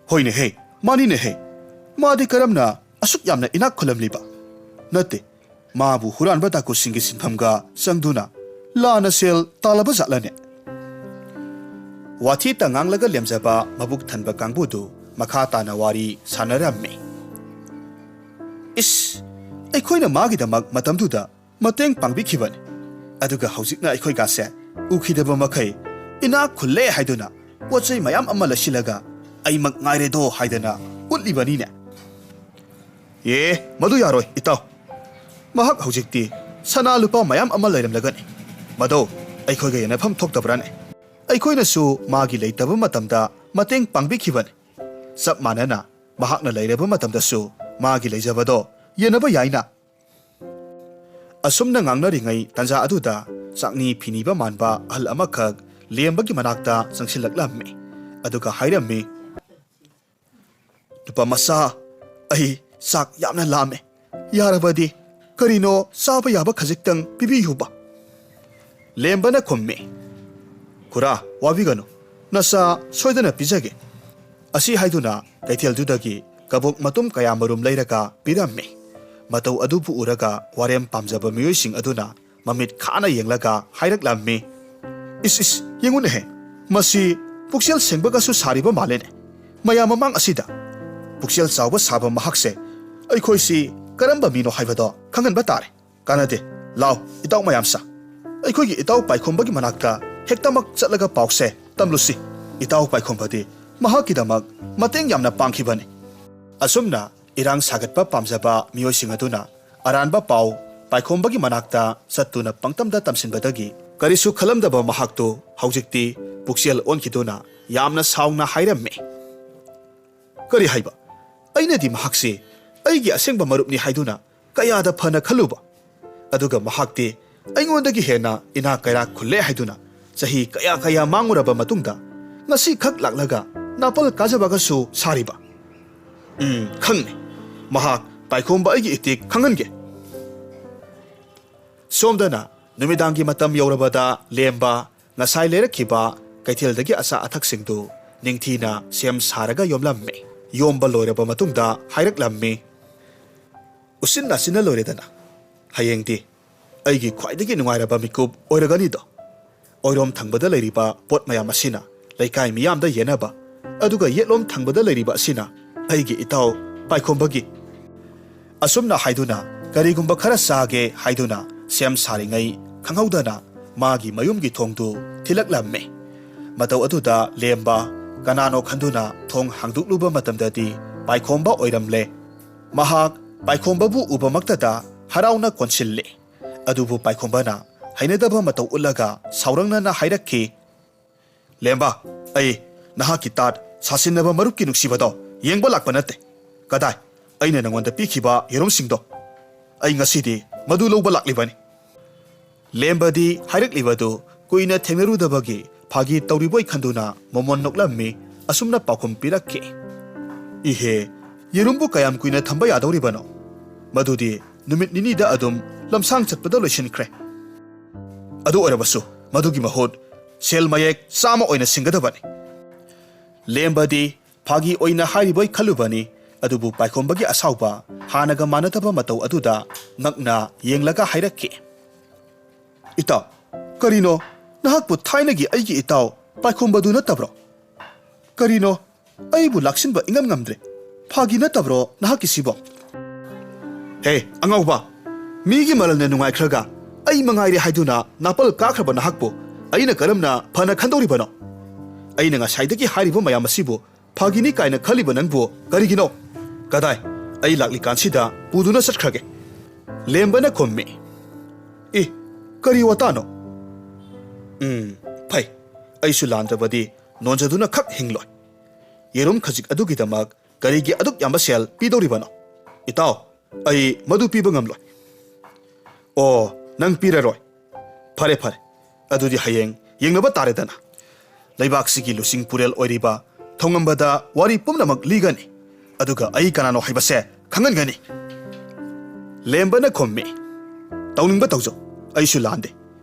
ꯍꯣꯏꯅꯦꯍꯦ, ꯃꯥꯅꯤꯅꯦꯍꯦ꯫ ꯃꯥꯗꯤ ꯀꯔꯝꯅ ꯑꯁꯨꯛ ꯌꯥꯝꯅ ꯏꯅꯥꯛ ꯈꯨꯜꯂꯝꯂꯤꯕ? ꯅꯠꯇꯦ, ꯃꯥꯕꯨ ꯍꯨꯔꯥꯟꯕ ꯗꯥꯀꯨꯁꯤꯡꯒꯤ ꯁꯤꯟꯐꯝꯒ ꯆꯪꯗꯨꯅ ꯂꯥꯟꯅ ꯁꯦꯜ ꯇꯥꯜꯂꯕ ꯖꯥꯠꯂꯅꯦ? ꯋꯥꯊꯤꯇ ꯉꯥꯡꯂꯒ ꯂꯦꯝꯖꯕ ꯃꯕꯨꯛ ꯊꯟꯕ ꯀꯥꯡꯕꯨꯗꯨ ꯃꯈꯥ ꯇꯥꯅ ꯋꯥꯔꯤ ꯁꯥꯟꯅꯔꯝꯃꯤ꯫ ꯏꯁ, ꯑꯩꯈꯣꯏꯅ ꯃꯥꯒꯤꯗꯃꯛ ꯃꯇꯝꯗꯨꯗ ꯃꯇꯦꯡ ꯄꯥꯡꯕꯤꯈꯤꯕꯅꯤ꯫ ꯑꯗꯨꯒ ꯍꯧꯖꯤꯛꯅ ꯑꯩꯈꯣꯏꯒꯥꯁꯦ ꯎꯈꯤꯗꯕ ꯃꯈꯩ ꯏꯅꯥꯛ ꯈꯨꯜꯂꯦ ꯍꯥꯏꯗꯨꯅ ꯄꯣꯠ ꯆꯩ ꯃꯌꯥꯝ ꯑꯃ ꯂꯩꯁꯤꯜꯂꯒ ꯑꯩꯃꯛ ꯉꯥꯏꯔꯦꯗꯣ ꯍꯥꯏꯗꯅ ꯎꯠꯂꯤꯕꯅꯤꯅꯦ꯫ ꯑꯦ, ꯃꯗꯨ ꯌꯥꯔꯣꯏ, ꯏꯇꯥꯎ꯫ ꯃꯍꯥꯛ ꯍꯧꯖꯤꯛꯇꯤ ꯁꯅꯥ ꯂꯨꯄꯥ ꯃꯌꯥꯝ ꯑꯃ ꯂꯩꯔꯝꯂꯒꯅꯤ꯫ ꯃꯗꯣ ꯑꯩꯈꯣꯏꯒ ꯌꯦꯟꯅꯐꯝ ꯊꯣꯛꯇꯕ꯭ꯔꯥꯅꯦ? ꯑꯩꯈꯣꯏꯅꯁꯨ ꯃꯥꯒꯤ ꯂꯩꯇꯕ ꯃꯇꯝꯗ ꯃꯇꯦꯡ ꯄꯥꯡꯕꯤꯈꯤꯕꯅꯤ꯫ ꯆꯞ ꯃꯥꯟꯅꯅ ꯃꯍꯥꯛꯅ ꯂꯩꯔꯕ ꯃꯇꯝꯗꯁꯨ ꯃꯥꯒꯤ ꯂꯩꯖꯕꯗꯣ ꯌꯦꯟꯅꯕ ꯌꯥꯏꯅ꯫ ꯑꯁꯨꯝꯅ ꯉꯥꯡꯅꯔꯤꯉꯩ ꯇꯟꯖꯥ ꯑꯗꯨꯗ ꯆꯥꯛꯅꯤ ꯐꯤꯅꯤꯕ ꯃꯥꯟꯕ ꯑꯍꯜ ꯑꯃꯈꯛ ꯂꯦꯝꯕꯒꯤ ꯃꯅꯥꯛꯇ ꯆꯪꯁꯤꯜꯂꯛꯂꯝꯃꯤ꯫ ꯑꯗꯨꯒ ꯍꯥꯏꯔꯝꯃꯤ, "ꯅꯨꯄꯥ ꯃꯆꯥ, ꯑꯩ ꯆꯥꯛ ꯌꯥꯝꯅ ꯂꯥꯝꯃꯦ꯫ ꯌꯥꯔꯕꯗꯤ ꯀꯔꯤꯅꯣ ꯆꯥꯕ ꯌꯥꯕ ꯈꯖꯤꯛꯇꯪ ꯄꯤꯕꯤꯌꯨꯕ?" ꯂꯦꯝꯕꯅ ꯈꯨꯝꯃꯤ, "ꯈꯨꯔꯥ, ꯋꯥꯕꯤꯒꯅꯨ, ꯅꯆꯥ ꯁꯣꯏꯗꯅ ꯄꯤꯖꯒꯦ"꯫ ꯑꯁꯤ ꯍꯥꯏꯗꯨꯅ ꯀꯩꯊꯦꯜꯗꯨꯗꯒꯤ ꯀꯕꯣꯛ ꯃꯇꯨꯝ ꯀꯌꯥꯃꯔꯨꯝ ꯂꯩꯔꯒ ꯄꯤꯔꯝꯃꯤ꯫ ꯃꯇꯧ ꯑꯗꯨꯕꯨ ꯎꯔꯒ ꯋꯥꯔꯦꯝ ꯄꯥꯝꯖꯕ ꯃꯤꯑꯣꯏꯁꯤꯡ ꯑꯗꯨꯅ ꯃꯃꯤꯠ ꯈꯥꯅ ꯌꯦꯡꯂꯒ ꯍꯥꯏꯔꯛꯂꯝꯃꯤ, "ꯏꯁ, ꯏꯁ, ꯌꯦꯡꯉꯨꯅꯦꯍꯦ, ꯃꯁꯤ ꯄꯨꯛꯆꯦꯜ ꯁꯦꯡꯕꯒꯁꯨ ꯁꯥꯔꯤꯕ ꯃꯥꯜꯂꯦꯅꯦ꯫ ꯃꯌꯥꯝ ꯃꯃꯥꯡ ꯑꯁꯤꯗ ꯄꯨꯛꯆꯦꯜ ꯆꯥꯎꯕ ꯁꯥꯕ ꯃꯍꯥꯛꯁꯦ ꯑꯩꯈꯣꯏꯁꯤ ꯀꯔꯝꯕ ꯃꯤꯅꯣ ꯍꯥꯏꯕꯗꯣ ꯈꯪꯍꯟꯕ ꯇꯥꯔꯦ꯫ ꯀꯥꯟꯅꯗꯦ, ꯂꯥꯎ, ꯏꯇꯥꯎ ꯃꯌꯥꯝꯁꯥ, ꯑꯩꯈꯣꯏꯒꯤ ꯏꯇꯥꯎ ꯄꯥꯏꯈꯣꯝꯕꯒꯤ ꯃꯅꯥꯛꯇ ꯍꯦꯛꯇꯃꯛ ꯆꯠꯂꯒ ꯄꯥꯎꯁꯦ ꯇꯝꯂꯨꯁꯤ꯫ ꯏꯇꯥꯎ ꯄꯥꯏꯈꯣꯝꯕꯗꯤ ꯃꯍꯥꯛꯀꯤꯗꯃꯛ ꯃꯇꯦꯡ ꯌꯥꯝꯅ ꯄꯥꯡꯈꯤꯕꯅꯤ"꯫ ꯑꯁꯨꯝꯅ ꯏꯔꯥꯡ ꯁꯥꯒꯠꯄ ꯄꯥꯝꯖꯕ ꯃꯤꯑꯣꯏꯁꯤꯡ ꯑꯗꯨꯅ ꯑꯔꯥꯟꯕ ꯄꯥꯎ ꯄꯥꯏꯈꯣꯝꯕꯒꯤ ꯃꯅꯥꯛꯇ ꯆꯠꯇꯨꯅ ꯄꯪꯇꯝꯗ ꯇꯝꯁꯤꯟꯕꯗꯒꯤ ꯀꯔꯤꯁꯨ ꯈꯜꯂꯝꯗꯕ ꯃꯍꯥꯛꯇꯨ ꯍꯧꯖꯤꯛꯇꯤ ꯄꯨꯛꯆꯦꯜ ꯑꯣꯟꯈꯤꯗꯨꯅ ꯌꯥꯝꯅ ꯁꯥꯎꯅ ꯍꯥꯏꯔꯝꯃꯤ, "ꯀꯔꯤ ꯍꯥꯏꯕ? ꯑꯩꯅꯗꯤ ꯃꯍꯥꯛꯁꯤ ꯑꯩꯒꯤ ꯑꯁꯦꯡꯕ ꯃꯔꯨꯞꯅꯤ ꯍꯥꯏꯗꯨꯅ ꯀꯌꯥꯗ ꯐꯅ ꯈꯜꯂꯨꯕ꯫ ꯑꯗꯨꯒ ꯃꯍꯥꯛꯇꯤ ꯑꯩꯉꯣꯟꯗꯒꯤ ꯍꯦꯟꯅ ꯏꯅꯥꯛ ꯀꯩꯔꯥꯛ ꯈꯨꯜꯂꯦ ꯍꯥꯏꯗꯨꯅ ꯆꯍꯤ ꯀꯌꯥ ꯀꯌꯥ ꯃꯥꯡꯉꯨꯔꯕ ꯃꯇꯨꯡꯗ ꯉꯁꯤ ꯈꯛ ꯂꯥꯛꯂꯒ ꯅꯥꯄꯜ ꯀꯥꯖꯕꯒꯁꯨ ꯁꯥꯔꯤꯕ꯫ ꯎꯝ, ꯈꯪꯅꯤ꯫ ꯃꯍꯥꯛ ꯄꯥꯏꯈꯣꯝꯕ ꯑꯩꯒꯤ ꯏꯇꯤꯛ ꯈꯪꯍꯟꯒꯦ"꯫ ꯁꯣꯝꯗꯅ ꯅꯨꯃꯤꯗꯥꯡꯒꯤ ꯃꯇꯝ ꯌꯧꯔꯕꯗ ꯂꯦꯝꯕ ꯉꯁꯥꯏ ꯂꯩꯔꯛꯈꯤꯕ ꯀꯩꯊꯦꯜꯗꯒꯤ ꯑꯆꯥ ꯑꯊꯛꯁꯤꯡꯗꯨ ꯅꯤꯡꯊꯤꯅ ꯁꯦꯝ ꯁꯥꯔꯒ ꯌꯣꯝꯂꯝꯃꯤ꯫ ꯌꯣꯝꯕ ꯂꯣꯏꯔꯕ ꯃꯇꯨꯡꯗ ꯍꯥꯏꯔꯛꯂꯝꯃꯤ, ꯎꯁꯤꯟ ꯅꯥꯁꯤꯟꯅ ꯂꯣꯏꯔꯦꯗꯅ꯫ ꯍꯌꯦꯡꯗꯤ ꯑꯩꯒꯤ ꯈ꯭ꯋꯥꯏꯗꯒꯤ ꯅꯨꯡꯉꯥꯏꯔꯕ ꯃꯤꯀꯨꯞ ꯑꯣꯏꯔꯒꯅꯤꯗꯣ꯫ ꯑꯣꯏꯔꯣꯝ ꯊꯪꯕꯗ ꯂꯩꯔꯤꯕ ꯄꯣꯠ ꯃꯌꯥꯝ ꯑꯁꯤꯅ ꯂꯩꯀꯥꯏ ꯃꯤꯌꯥꯝꯗ ꯌꯦꯟꯅꯕ, ꯑꯗꯨꯒ ꯌꯦꯠꯂꯣꯝ ꯊꯪꯕꯗ ꯂꯩꯔꯤꯕ ꯑꯁꯤꯅ ꯑꯩꯒꯤ ꯏꯇꯥꯎ ꯄꯥꯏꯈꯣꯝꯕꯒꯤ꯫ ꯑꯁꯨꯝꯅ ꯍꯥꯏꯗꯨꯅ ꯀꯔꯤꯒꯨꯝꯕ ꯈꯔ ꯆꯥꯒꯦ ꯍꯥꯏꯗꯨꯅ ꯁꯦꯝ ꯁꯥꯔꯤꯉꯩ ꯈꯪꯍꯧꯗꯅ ꯃꯥꯒꯤ ꯃꯌꯨꯝꯒꯤ ꯊꯣꯡꯗꯨ ꯊꯤꯜꯂꯛꯂꯝꯃꯤ꯫ ꯃꯇꯧ ꯑꯗꯨꯗ ꯂꯦꯝꯕ ꯀꯅꯥꯅꯣ ꯈꯟꯗꯨꯅ ꯊꯣꯡ ꯍꯥꯡꯗꯣꯛꯂꯨꯕ ꯃꯇꯝꯗꯗꯤ ꯄꯥꯏꯈꯣꯝꯕ ꯑꯣꯏꯔꯝꯂꯦ꯫ ꯃꯍꯥꯛ ꯄꯥꯏꯈꯣꯝꯕꯕꯨ ꯎꯕꯃꯛꯇꯗ ꯍꯔꯥꯎꯅ ꯀꯣꯟꯁꯤꯜꯂꯤ꯫ ꯑꯗꯨꯕꯨ ꯄꯥꯏꯈꯣꯝꯕꯅ ꯍꯩꯅꯗꯕ ꯃꯇꯧ ꯎꯠꯂꯒ ꯁꯥꯎꯔꯪꯅꯅ ꯍꯥꯏꯔꯛꯈꯤ, "ꯂꯦꯝꯕ, ꯑꯩ ꯅꯍꯥꯛꯀꯤ ꯇꯥꯠ ꯁꯥꯁꯤꯟꯅꯕ ꯃꯔꯨꯞꯀꯤ ꯅꯨꯡꯁꯤꯕꯗꯣ ꯌꯦꯡꯕ ꯂꯥꯛꯄ ꯅꯠꯇꯦ꯫ ꯀꯗꯥꯏ? ꯑꯩꯅ ꯅꯉꯣꯟꯗ ꯄꯤꯈꯤꯕ ꯌꯦꯔꯨꯝꯁꯤꯡꯗꯣ꯫ ꯑꯩ ꯉꯁꯤꯗꯤ ꯃꯗꯨ ꯂꯧꯕ ꯂꯥꯛꯂꯤꯕꯅꯤ꯫" ꯂꯦꯝꯕꯗꯤ ꯍꯥꯏꯔꯛꯂꯤꯕꯗꯨ ꯀꯨꯏꯅ ꯊꯦꯡꯅꯔꯨꯗꯕꯒꯤ ꯐꯥꯒꯤ ꯇꯧꯔꯤꯕꯣꯏ ꯈꯟꯗꯨꯅ ꯃꯃꯣꯟ ꯅꯣꯛꯂꯝꯃꯤ꯫ ꯑꯁꯨꯝꯅ ꯄꯥꯎꯈꯨꯝ ꯄꯤꯔꯛꯈꯤ, "ꯏꯍꯦ, ꯌꯦꯔꯨꯝꯕꯨ ꯀꯌꯥꯝ ꯀꯨꯏꯅ ꯊꯝꯕ ꯌꯥꯗꯧꯔꯤꯕꯅꯣ? ꯃꯗꯨꯗꯤ ꯅꯨꯃꯤꯠ ꯅꯤꯅꯤꯗ ꯑꯗꯨꯝ ꯂꯝꯁꯥꯡ ꯆꯠꯄꯗ ꯂꯣꯏꯁꯤꯟꯈ꯭ꯔꯦ꯫ ꯑꯗꯨ ꯑꯣꯏꯔꯕꯁꯨ ꯃꯗꯨꯒꯤ ꯃꯍꯨꯠ ꯁꯦꯜ ꯃꯌꯦꯛ ꯆꯥꯝꯃ ꯑꯣꯏꯅ ꯁꯤꯡꯒꯗꯕꯅꯤ꯫" ꯂꯦꯝꯕꯗꯤ ꯐꯥꯒꯤ ꯑꯣꯏꯅ ꯍꯥꯏꯔꯤꯕꯣꯏ ꯈꯜꯂꯨꯕꯅꯤ꯫ ꯑꯗꯨꯕꯨ ꯄꯥꯏꯈꯣꯝꯕꯒꯤ ꯑꯁꯥꯎꯕ ꯍꯥꯟꯅꯒ ꯃꯥꯟꯅꯗꯕ ꯃꯇꯧ ꯑꯗꯨꯗ ꯉꯛꯅ ꯌꯦꯡꯂꯒ ꯍꯥꯏꯔꯛꯈꯤ, "ꯏꯇꯥꯎ, ꯀꯔꯤꯅꯣ? ꯅꯍꯥꯛꯄꯨ ꯊꯥꯏꯅꯒꯤ ꯑꯩꯒꯤ ꯏꯇꯥꯎ ꯄꯥꯏꯈꯣꯝꯕꯗꯨ ꯅꯠꯇꯕ꯭ꯔꯣ? ꯀꯔꯤꯅꯣ? ꯑꯩꯕꯨ ꯂꯥꯛꯁꯤꯟꯕ ꯏꯉꯝ ꯉꯝꯗ꯭ꯔꯦ꯫ ꯐꯥꯒꯤ ꯅꯠꯇꯕ꯭ꯔꯣ ꯅꯍꯥꯛꯀꯤꯁꯤꯕꯣ?" "ꯍꯦ, ꯑꯉꯥꯎꯕ! ꯃꯤꯒꯤ ꯃꯔꯜꯅ ꯅꯨꯡꯉꯥꯏꯈ꯭ꯔꯒ ꯑꯩ ꯃꯉꯥꯏꯔꯦ ꯍꯥꯏꯗꯨꯅ ꯅꯥꯄꯜ ꯀꯥꯈ꯭ꯔꯕ ꯅꯍꯥꯛꯄꯨ ꯑꯩꯅ ꯀꯔꯝꯅ ꯐꯅ ꯈꯟꯗꯧꯔꯤꯕꯅꯣ? ꯑꯩꯅ ꯉꯁꯥꯏꯗꯒꯤ ꯍꯥꯏꯔꯤꯕ ꯃꯌꯥꯝ ꯑꯁꯤꯕꯨ ꯐꯥꯒꯤꯅꯤ ꯀꯥꯏꯅ ꯈꯜꯂꯤꯕ ꯅꯪꯕꯨ ꯀꯔꯤꯒꯤꯅꯣ? ꯀꯗꯥꯏ? ꯑꯩ ꯂꯥꯛꯂꯤꯀꯥꯟꯁꯤꯗ ꯄꯨꯗꯨꯅ ꯆꯠꯈ꯭ꯔꯒꯦ꯫" ꯂꯦꯝꯕꯅ ꯈꯨꯝꯃꯤ, "ꯑꯦ, ꯀꯔꯤ ꯋꯥꯇꯥꯅꯣ? ꯎꯝ, ꯐꯩ꯫ ꯑꯩꯁꯨ ꯂꯥꯟꯗ꯭ꯔꯕꯗꯤ ꯅꯣꯟꯖꯗꯨꯅ ꯈꯛ ꯍꯤꯡꯂꯣꯏ꯫ ꯌꯦꯔꯨꯝ ꯈꯖꯤꯛ ꯑꯗꯨꯒꯤꯗꯃꯛ ꯀꯔꯤꯒꯤ ꯑꯗꯨꯛ ꯌꯥꯝꯕ ꯁꯦꯜ ꯄꯤꯗꯧꯔꯤꯕꯅꯣ? ꯏꯇꯥꯎ, ꯑꯩ ꯃꯗꯨ ꯄꯤꯕ ꯉꯝꯂꯣꯏ꯫" "ꯑꯣ, ꯅꯪ ꯄꯤꯔꯔꯣꯏ? ꯐꯔꯦ, ꯐꯔꯦ꯫ ꯑꯗꯨꯗꯤ ꯍꯌꯦꯡ ꯌꯦꯡꯅꯕ ꯇꯥꯔꯦꯗꯅ꯫ ꯂꯩꯕꯥꯛꯁꯤꯒꯤ ꯂꯨꯆꯤꯡ ꯄꯨꯔꯦꯜ ꯑꯣꯏꯔꯤꯕ ꯊꯣꯡꯉꯝꯕꯗ ꯋꯥꯔꯤ ꯄꯨꯝꯅꯃꯛ ꯂꯤꯒꯅꯤ꯫ ꯑꯗꯨꯒ ꯑꯩ ꯀꯅꯥꯅꯣ ꯍꯥꯏꯕꯁꯦ ꯈꯪꯍꯟꯒꯅꯤ꯫" ꯂꯦꯝꯕꯅ ꯈꯨꯝꯃꯤ, "ꯇꯧꯅꯤꯡꯕ ꯇꯧꯖꯧ, ꯑꯩꯁꯨ ꯂꯥꯟꯗꯦ꯫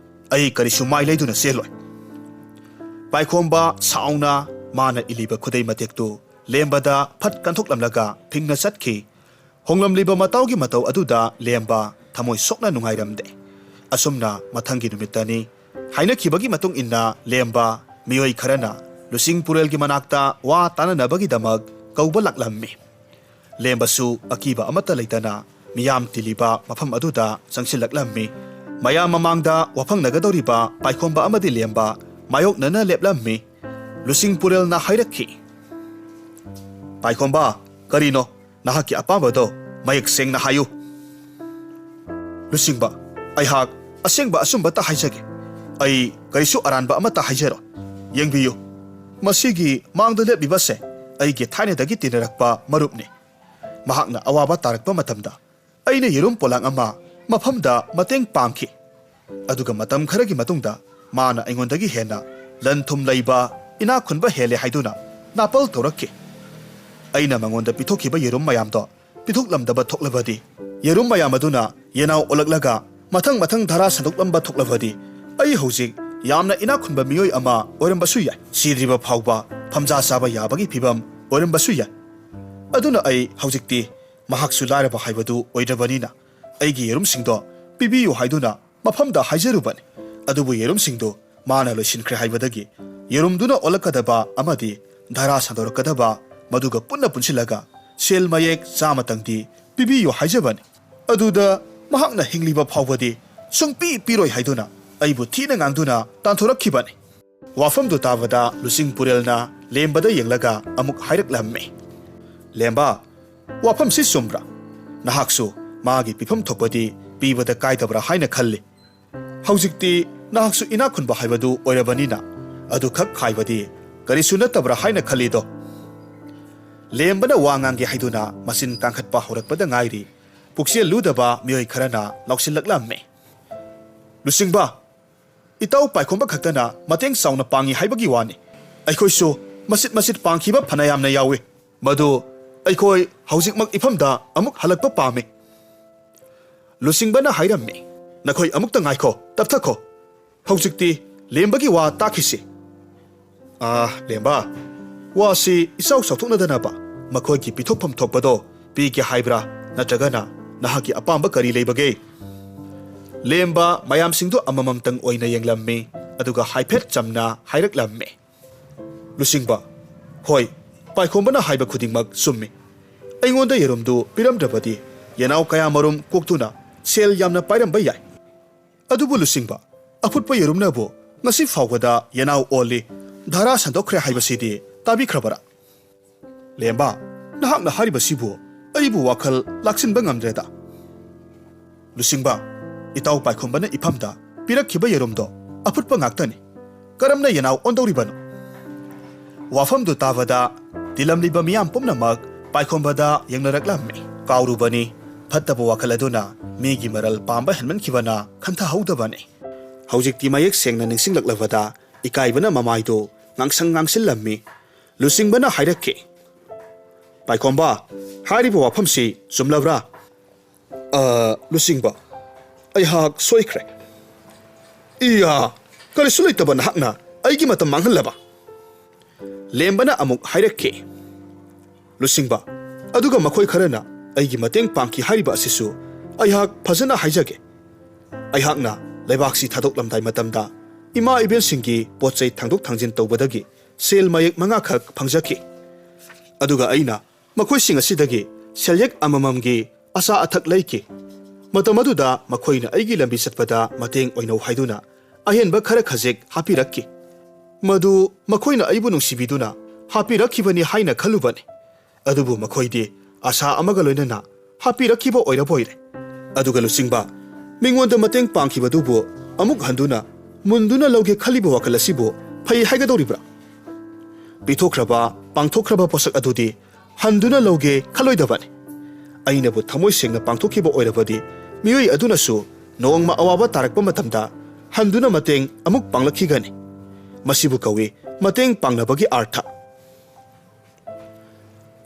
ꯑꯩ ꯀꯔꯤꯁꯨ ꯃꯥꯏ ꯂꯩꯗꯨꯅ ꯆꯦꯜꯂꯣꯏ꯫" ꯄꯥꯏꯈꯣꯝꯕ ꯁꯥꯎꯅ ꯃꯥꯅ ꯏꯜꯂꯤꯕ ꯈꯨꯗꯩ ꯃꯇꯦꯛꯇꯨ ꯂꯦꯝꯕꯗ ꯐꯠ ꯀꯟꯊꯣꯛꯂꯝꯂꯒ ꯐꯤꯡꯅ ꯆꯠꯈꯤ꯫ ꯍꯣꯡꯂꯝꯂꯤꯕ ꯃꯇꯥꯎꯒꯤ ꯃꯇꯧ ꯑꯗꯨꯗ ꯂꯦꯝꯕ ꯊꯃꯣꯏ ꯁꯣꯛꯅ ꯅꯨꯡꯉꯥꯏꯔꯝꯗꯦ꯫ ꯑꯁꯨꯝꯅ ꯃꯊꯪꯒꯤ ꯅꯨꯃꯤꯠꯇꯅꯤ꯫ ꯍꯥꯏꯅꯈꯤꯕꯒꯤ ꯃꯇꯨꯡ ꯏꯟꯅ ꯂꯦꯝꯕ ꯃꯤꯑꯣꯏ ꯈꯔꯅ ꯂꯨꯆꯤꯡ ꯄꯨꯔꯦꯜꯒꯤ ꯃꯅꯥꯛꯇ ꯋꯥ ꯇꯥꯅꯅꯕꯒꯤꯗꯃꯛ ꯀꯧꯕ ꯂꯥꯛꯂꯝꯃꯤ꯫ ꯂꯦꯝꯕꯁꯨ ꯑꯀꯤꯕ ꯑꯃꯠꯇ ꯂꯩꯇꯅ ꯃꯤꯌꯥꯝ ꯇꯤꯜꯂꯤꯕ ꯃꯐꯝ ꯑꯗꯨꯗ ꯆꯪꯁꯤꯜꯂꯛꯂꯝꯃꯤ꯫ ꯃꯌꯥꯝ ꯃꯃꯥꯡꯗ ꯋꯥꯐꯪꯅꯒꯗꯧꯔꯤꯕ ꯄꯥꯏꯈꯣꯝꯕ ꯑꯃꯗꯤ ꯂꯦꯝꯕ ꯃꯥꯌꯣꯛꯅꯅ ꯂꯦꯞꯂꯝꯃꯤ꯫ ꯂꯨꯆꯤꯡ ꯄꯨꯔꯦꯜꯅ ꯍꯥꯏꯔꯛꯈꯤ, "ꯄꯥꯏꯈꯣꯝꯕ, ꯀꯔꯤꯅꯣ? ꯅꯍꯥꯛꯀꯤ ꯑꯄꯥꯝꯕꯗꯣ ꯃꯌꯦꯛ ꯁꯦꯡꯅ ꯍꯥꯏꯌꯨ꯫" ꯂꯨꯆꯤꯡꯕ, ꯑꯩꯍꯥꯛ ꯑꯁꯦꯡꯕ ꯑꯆꯨꯝꯕꯇ ꯍꯥꯏꯖꯒꯦ꯫ ꯑꯩ ꯀꯔꯤꯁꯨ ꯑꯔꯥꯟꯕ ꯑꯃꯠꯇ ꯍꯥꯏꯖꯔꯣꯏ꯫ ꯌꯦꯡꯕꯤꯌꯨ, ꯃꯁꯤꯒꯤ ꯃꯥꯡꯗ ꯂꯦꯞꯂꯤꯕꯁꯦ ꯑꯩꯒꯤ ꯊꯥꯏꯅꯗꯒꯤ ꯇꯤꯟꯅꯔꯛꯄ ꯃꯔꯨꯞꯅꯤ꯫ ꯃꯍꯥꯛꯅ ꯑꯋꯥꯕ ꯇꯥꯔꯛꯄ ꯃꯇꯝꯗ ꯑꯩꯅ ꯌꯦꯔꯨꯝ ꯄꯣꯂꯥꯡ ꯑꯃ ꯃꯐꯝꯗ ꯃꯇꯦꯡ ꯄꯥꯡꯈꯤ꯫ ꯑꯗꯨꯒ ꯃꯇꯝ ꯈꯔꯒꯤ ꯃꯇꯨꯡꯗ ꯃꯥꯅ ꯑꯩꯉꯣꯟꯗꯒꯤ ꯍꯦꯟꯅ ꯂꯟ ꯊꯨꯝ ꯂꯩꯕ, ꯏꯅꯥꯛ ꯈꯨꯟꯕ ꯍꯦꯜꯂꯦ ꯍꯥꯏꯗꯨꯅ ꯅꯥꯄꯜ ꯇꯧꯔꯛꯈꯤ꯫ ꯑꯩꯅ ꯃꯉꯣꯟꯗ ꯄꯤꯊꯣꯛꯈꯤꯕ ꯌꯦꯔꯨꯝ ꯃꯌꯥꯝꯗꯣ ꯄꯤꯊꯣꯛꯂꯝꯗꯕ ꯊꯣꯛꯂꯕꯗꯤ, ꯌꯦꯔꯨꯝ ꯃꯌꯥꯝ ꯑꯗꯨꯅ ꯌꯦꯅꯥꯎ ꯑꯣꯜꯂꯛꯂꯒ ꯃꯊꯪ ꯃꯊꯪ ꯙꯔꯥ ꯁꯟꯗꯣꯛꯂꯝꯕ ꯊꯣꯛꯂꯕꯗꯤ, ꯑꯩ ꯍꯧꯖꯤꯛ ꯌꯥꯝꯅ ꯏꯅꯥꯛ ꯈꯨꯟꯕ ꯃꯤꯑꯣꯏ ꯑꯃ ꯑꯣꯏꯔꯝꯕꯁꯨ ꯌꯥꯏ꯫ ꯁꯤꯗ꯭ꯔꯤꯕ ꯐꯥꯎꯕ ꯐꯝꯖꯥ ꯆꯥꯕ ꯌꯥꯕꯒꯤ ꯐꯤꯕꯝ ꯑꯣꯏꯔꯝꯕꯁꯨ ꯌꯥꯏ꯫ ꯑꯗꯨꯅ ꯑꯩ ꯍꯧꯖꯤꯛꯇꯤ ꯃꯍꯥꯛꯁꯨ ꯂꯥꯏꯔꯕ ꯍꯥꯏꯕꯗꯨ ꯑꯣꯏꯗ꯭ꯔꯕꯅꯤꯅ ꯑꯩꯒꯤ ꯌꯦꯔꯨꯝꯁꯤꯡꯗꯣ ꯄꯤꯕꯤꯌꯨ ꯍꯥꯏꯗꯨꯅ ꯃꯐꯝꯗ ꯍꯥꯏꯖꯔꯨꯕꯅꯤ꯫ ꯑꯗꯨꯕꯨ ꯌꯦꯔꯨꯝꯁꯤꯡꯗꯨ ꯃꯥꯅ ꯂꯣꯏꯁꯤꯟꯈ꯭ꯔꯦ ꯍꯥꯏꯕꯗꯒꯤ ꯌꯦꯔꯨꯝꯗꯨꯅ ꯑꯣꯜꯂꯛꯀꯗꯕ ꯑꯃꯗꯤ ꯙꯔꯥ ꯁꯟꯗꯣꯔꯛꯀꯗꯕ, ꯃꯗꯨꯒ ꯄꯨꯟꯅ ꯄꯨꯟꯁꯤꯜꯂꯒ ꯁꯦꯜ ꯃꯌꯦꯛ ꯆꯥꯝꯃꯇꯪꯗꯤ ꯄꯤꯕꯤꯌꯨ ꯍꯥꯏꯖꯕꯅꯤ꯫ ꯑꯗꯨꯗ ꯃꯍꯥꯛꯅ ꯍꯤꯡꯂꯤꯕ ꯐꯥꯎꯕꯗꯤ ꯁꯨꯡꯄꯤ ꯄꯤꯔꯣꯏ ꯍꯥꯏꯗꯨꯅ ꯑꯩꯕꯨ ꯊꯤꯅ ꯉꯥꯡꯗꯨꯅ ꯇꯥꯟꯊꯣꯔꯛꯈꯤꯕꯅꯤ꯫ ꯋꯥꯐꯝꯗꯨ ꯇꯥꯕꯗ ꯂꯨꯆꯤꯡ ꯄꯨꯔꯦꯜꯅ ꯂꯦꯝꯕꯗ ꯌꯦꯡꯂꯒ ꯑꯃꯨꯛ ꯍꯥꯏꯔꯛꯂꯝꯃꯤ, "ꯂꯦꯝꯕ, ꯋꯥꯐꯝꯁꯤ ꯆꯨꯝꯕ꯭ꯔꯥ? ꯅꯍꯥꯛꯁꯨ ꯃꯥꯒꯤ ꯄꯤꯐꯝ ꯊꯣꯛꯄꯗꯤ ꯄꯤꯕꯗ ꯀꯥꯏꯗꯕ꯭ꯔꯥ ꯍꯥꯏꯅ ꯈꯜꯂꯤ꯫ ꯍꯧꯖꯤꯛꯇꯤ ꯅꯍꯥꯛꯁꯨ ꯏꯅꯥꯛ ꯈꯨꯟꯕ ꯍꯥꯏꯕꯗꯨ ꯑꯣꯏꯔꯕꯅꯤꯅ ꯑꯗꯨꯈꯛ ꯈꯥꯏꯕꯗꯤ ꯀꯔꯤꯁꯨ ꯅꯠꯇꯕ꯭ꯔꯥ ꯍꯥꯏꯅ ꯈꯜꯂꯤꯗꯣ?" ꯂꯦꯝꯕꯅ ꯋꯥ ꯉꯥꯡꯒꯦ ꯍꯥꯏꯗꯨꯅ ꯃꯆꯤꯟ ꯀꯥꯡꯈꯠꯄ ꯍꯧꯔꯛꯄꯗ ꯉꯥꯏꯔꯤ꯫ ꯄꯨꯛꯆꯦꯜ ꯂꯨꯗꯕ ꯃꯤꯑꯣꯏ ꯈꯔꯅ ꯂꯥꯎꯁꯤꯜꯂꯛꯂꯝꯃꯤ, "ꯂꯨꯆꯤꯡꯕ, ꯏꯇꯥꯎ ꯄꯥꯏꯈꯣꯝꯕ ꯈꯛꯇꯅ ꯃꯇꯦꯡ ꯆꯥꯎꯅ ꯄꯥꯡꯉꯤ ꯍꯥꯏꯕꯒꯤ ꯋꯥꯅꯤ꯫ ꯑꯩꯈꯣꯏꯁꯨ ꯃꯆꯤꯠ ꯃꯆꯤꯠ ꯄꯥꯡꯈꯤꯕ ꯐꯅꯌꯥꯝꯅ ꯌꯥꯎꯏ꯫ ꯃꯗꯨ ꯑꯩꯈꯣꯏ ꯍꯧꯖꯤꯛꯃꯛ ꯏꯐꯝꯗ ꯑꯃꯨꯛ ꯍꯜꯂꯛꯄ ꯄꯥꯝꯃꯤ꯫" ꯂꯨꯆꯤꯡꯕꯅ ꯍꯥꯏꯔꯝꯃꯤ, "ꯅꯈꯣꯏ ꯑꯃꯨꯛꯇ ꯉꯥꯏꯈꯣ, ꯇꯞꯊꯈꯣ꯫ ꯍꯧꯖꯤꯛꯇꯤ ꯂꯦꯝꯕꯒꯤ ꯋꯥ ꯇꯥꯈꯤꯁꯤ꯫ ꯑꯥ, ꯂꯦꯝꯕ, ꯋꯥꯁꯤ ꯏꯆꯥꯎ ꯆꯥꯎꯊꯣꯛꯅꯗꯅꯕ ꯃꯈꯣꯏꯒꯤ ꯄꯤꯊꯣꯛꯐꯝ ꯊꯣꯛꯄꯗꯣ ꯄꯤꯒꯦ ꯍꯥꯏꯕ꯭ꯔꯥ? ꯅꯠꯇ꯭ꯔꯒꯅ ꯅꯍꯥꯛꯀꯤ ꯑꯄꯥꯝꯕ ꯀꯔꯤ ꯂꯩꯕꯒꯦ? ꯂꯦꯝꯕ ꯃꯌꯥꯝꯁꯤꯡꯗꯨ ꯑꯃꯃꯝꯇꯪ ꯑꯣꯏꯅ ꯌꯦꯡꯂꯝꯃꯤ, ꯑꯗꯨꯒ ꯍꯥꯏꯐꯦꯠ ꯆꯝꯅ ꯍꯥꯏꯔꯛꯂꯝꯃꯤ, "ꯂꯨꯆꯤꯡꯕ, ꯍꯣꯏ, ꯄꯥꯏꯈꯣꯝꯕꯅ ꯍꯥꯏꯕ ꯈꯨꯗꯤꯡꯃꯛ ꯆꯨꯝꯃꯤ꯫ ꯑꯩꯉꯣꯟꯗ ꯌꯦꯔꯨꯝꯗꯨ ꯄꯤꯔꯝꯗ꯭ꯔꯕꯗꯤ ꯌꯦꯅꯥꯎ ꯀꯌꯥꯃꯔꯨꯝ ꯀꯣꯛꯇꯨꯅ ꯁꯦꯜ ꯌꯥꯝꯅ ꯄꯥꯏꯔꯝꯕ ꯌꯥꯏ꯫ ꯑꯗꯨꯕꯨ ꯂꯨꯆꯤꯡꯕ, ꯑꯐꯨꯠꯄ ꯌꯦꯔꯨꯝꯅꯕꯨ ꯉꯁꯤ ꯐꯥꯎꯕꯗ ꯌꯦꯅꯥꯎ ꯑꯣꯜꯂꯤ, ꯙꯔꯥ ꯁꯟꯗꯣꯛꯈ꯭ꯔꯦ ꯍꯥꯏꯕꯁꯤꯗꯤ ꯇꯥꯕꯤꯈ꯭ꯔꯕꯔꯥ?" "ꯂꯦꯝꯕ, ꯅꯍꯥꯛꯅ ꯍꯥꯏꯔꯤꯕꯁꯤꯕꯨ ꯑꯩꯕꯨ ꯋꯥꯈꯜ ꯂꯥꯛꯁꯤꯟꯕ ꯉꯝꯗ꯭ꯔꯦꯗ꯫ ꯂꯨꯆꯤꯡꯕ, ꯏꯇꯥꯎ ꯄꯥꯏꯈꯣꯝꯕꯅ ꯏꯐꯝꯗ ꯄꯤꯔꯛꯈꯤꯕ ꯌꯦꯔꯨꯝꯗꯣ ꯑꯐꯨꯠꯄ ꯉꯥꯛꯇꯅꯤ꯫ ꯀꯔꯝꯅ ꯌꯦꯅꯥꯎ ꯑꯣꯟꯗꯧꯔꯤꯕꯅꯣ?" ꯋꯥꯐꯝꯗꯨ ꯇꯥꯕꯗ ꯇꯤꯜꯂꯝꯂꯤꯕ ꯃꯤꯌꯥꯝ ꯄꯨꯝꯅꯃꯛ ꯄꯥꯏꯈꯣꯝꯕꯗ ꯌꯦꯡꯅꯔꯛꯂꯝꯃꯤ꯫ ꯀꯥꯎꯔꯨꯕꯅꯤ, ꯐꯠꯇꯕ ꯋꯥꯈꯜ ꯑꯗꯨꯅ ꯃꯤꯒꯤ ꯃꯔꯜ ꯄꯥꯝꯕ ꯍꯦꯟꯃꯟꯈꯤꯕꯅ ꯈꯟꯊꯍꯧꯗꯕꯅꯤ꯫ ꯍꯧꯖꯤꯛꯇꯤ ꯃꯌꯦꯛ ꯁꯦꯡꯅ ꯅꯤꯡꯁꯤꯡꯂꯛꯂꯕꯗ ꯏꯀꯥꯏꯕꯅ ꯃꯃꯥꯏꯗꯨ ꯉꯥꯡꯁꯪ ꯉꯥꯡꯁꯤꯜꯂꯝꯃꯤ꯫ ꯂꯨꯆꯤꯡꯕꯅ ꯍꯥꯏꯔꯛꯈꯤ, "ꯄꯥꯏꯈꯣꯝꯕ, ꯍꯥꯏꯔꯤꯕ ꯋꯥꯐꯝꯁꯤ ꯆꯨꯝꯂꯕ꯭ꯔꯥ?" "ꯑ, ꯂꯨꯆꯤꯡꯕ, ꯑꯩꯍꯥꯛ ꯁꯣꯏꯈ꯭ꯔꯦ꯫" "ꯏꯌꯥ, ꯀꯔꯤꯁꯨ ꯂꯩꯇꯕ ꯅꯍꯥꯛꯅ ꯑꯩꯒꯤ ꯃꯇꯝ ꯃꯥꯡꯍꯜꯂꯕ?" ꯂꯦꯝꯕꯅ ꯑꯃꯨꯛ ꯍꯥꯏꯔꯛꯈꯤ, "ꯂꯨꯆꯤꯡꯕ, ꯑꯗꯨꯒ ꯃꯈꯣꯏ ꯈꯔꯅ ꯑꯩꯒꯤ ꯃꯇꯦꯡ ꯄꯥꯡꯈꯤ ꯍꯥꯏꯔꯤꯕ ꯑꯁꯤꯁꯨ ꯑꯩꯍꯥꯛ ꯐꯖꯅ ꯍꯥꯏꯖꯒꯦ꯫ ꯑꯩꯍꯥꯛꯅ ꯂꯩꯕꯥꯛꯁꯤ ꯊꯥꯗꯣꯛꯂꯝꯗꯥꯏ ꯃꯇꯝꯗ ꯏꯃꯥ ꯏꯕꯦꯟꯁꯤꯡꯒꯤ ꯄꯣꯠ ꯆꯩ ꯊꯥꯡꯗꯣꯛ ꯊꯥꯡꯖꯤꯟ ꯇꯧꯕꯗꯒꯤ ꯁꯦꯜ ꯃꯌꯦꯛ ꯃꯉꯥꯈꯛ ꯐꯪꯖꯈꯤ꯫ ꯑꯗꯨꯒ ꯑꯩꯅ ꯃꯈꯣꯏꯁꯤꯡ ꯑꯁꯤꯗꯒꯤ ꯁꯦꯜꯌꯦꯛ ꯑꯃꯃꯝꯒꯤ ꯑꯆꯥ ꯑꯊꯛ ꯂꯩꯈꯤ꯫ ꯃꯇꯝ ꯑꯗꯨꯗ ꯃꯈꯣꯏꯅ ꯑꯩꯒꯤ ꯂꯝꯕꯤ ꯆꯠꯄꯗ ꯃꯇꯦꯡ ꯑꯣꯏꯅꯧ ꯍꯥꯏꯗꯨꯅ ꯑꯍꯦꯟꯕ ꯈꯔ ꯈꯖꯤꯛ ꯍꯥꯞꯄꯤꯔꯛꯈꯤ꯫ ꯃꯗꯨ ꯃꯈꯣꯏꯅ ꯑꯩꯕꯨ ꯅꯨꯡꯁꯤꯕꯤꯗꯨꯅ ꯍꯥꯞꯄꯤꯔꯛꯈꯤꯕꯅꯤ ꯍꯥꯏꯅ ꯈꯜꯂꯨꯕꯅꯤ꯫ ꯑꯗꯨꯕꯨ ꯃꯈꯣꯏꯗꯤ ꯑꯁꯥ ꯑꯃꯒ ꯂꯣꯏꯅꯅ ꯍꯥꯞꯄꯤꯔꯛꯈꯤꯕ ꯑꯣꯏꯔꯕꯣꯏꯔꯦ꯫ ꯑꯗꯨꯒ ꯂꯨꯆꯤꯡꯕ, ꯃꯤꯉꯣꯟꯗ ꯃꯇꯦꯡ ꯄꯥꯡꯈꯤꯕꯗꯨꯕꯨ ꯑꯃꯨꯛ ꯍꯟꯗꯨꯅ ꯃꯨꯟꯗꯨꯅ ꯂꯧꯒꯦ ꯈꯜꯂꯤꯕ ꯋꯥꯈꯜ ꯑꯁꯤꯕꯨ ꯐꯩ ꯍꯥꯏꯒꯗꯧꯔꯤꯕ꯭ꯔꯥ? ꯄꯤꯊꯣꯛꯈ꯭ꯔꯕ, ꯄꯥꯡꯊꯣꯛꯈ꯭ꯔꯕ ꯄꯣꯠꯁꯛ ꯑꯗꯨꯗꯤ ꯍꯟꯗꯨꯅ ꯂꯧꯒꯦ ꯈꯜꯂꯣꯏꯗꯕꯅꯤ꯫ ꯑꯩꯅꯕꯨ ꯊꯃꯣꯏ ꯁꯦꯡꯅ ꯄꯥꯡꯊꯣꯛꯈꯤꯕ ꯑꯣꯏꯔꯕꯗꯤ ꯃꯤꯑꯣꯏ ꯑꯗꯨꯅꯁꯨ ꯅꯣꯡꯃ ꯑꯋꯥꯕ ꯇꯥꯔꯛꯄ ꯃꯇꯝꯗ ꯍꯟꯗꯨꯅ ꯃꯇꯦꯡ ꯑꯃꯨꯛ ꯄꯥꯡꯂꯛꯈꯤꯒꯅꯤ꯫ ꯃꯁꯤꯕꯨ ꯀꯧꯏ ꯃꯇꯦꯡ ꯄꯥꯡꯅꯕꯒꯤ ꯑꯥꯔꯊ꯫"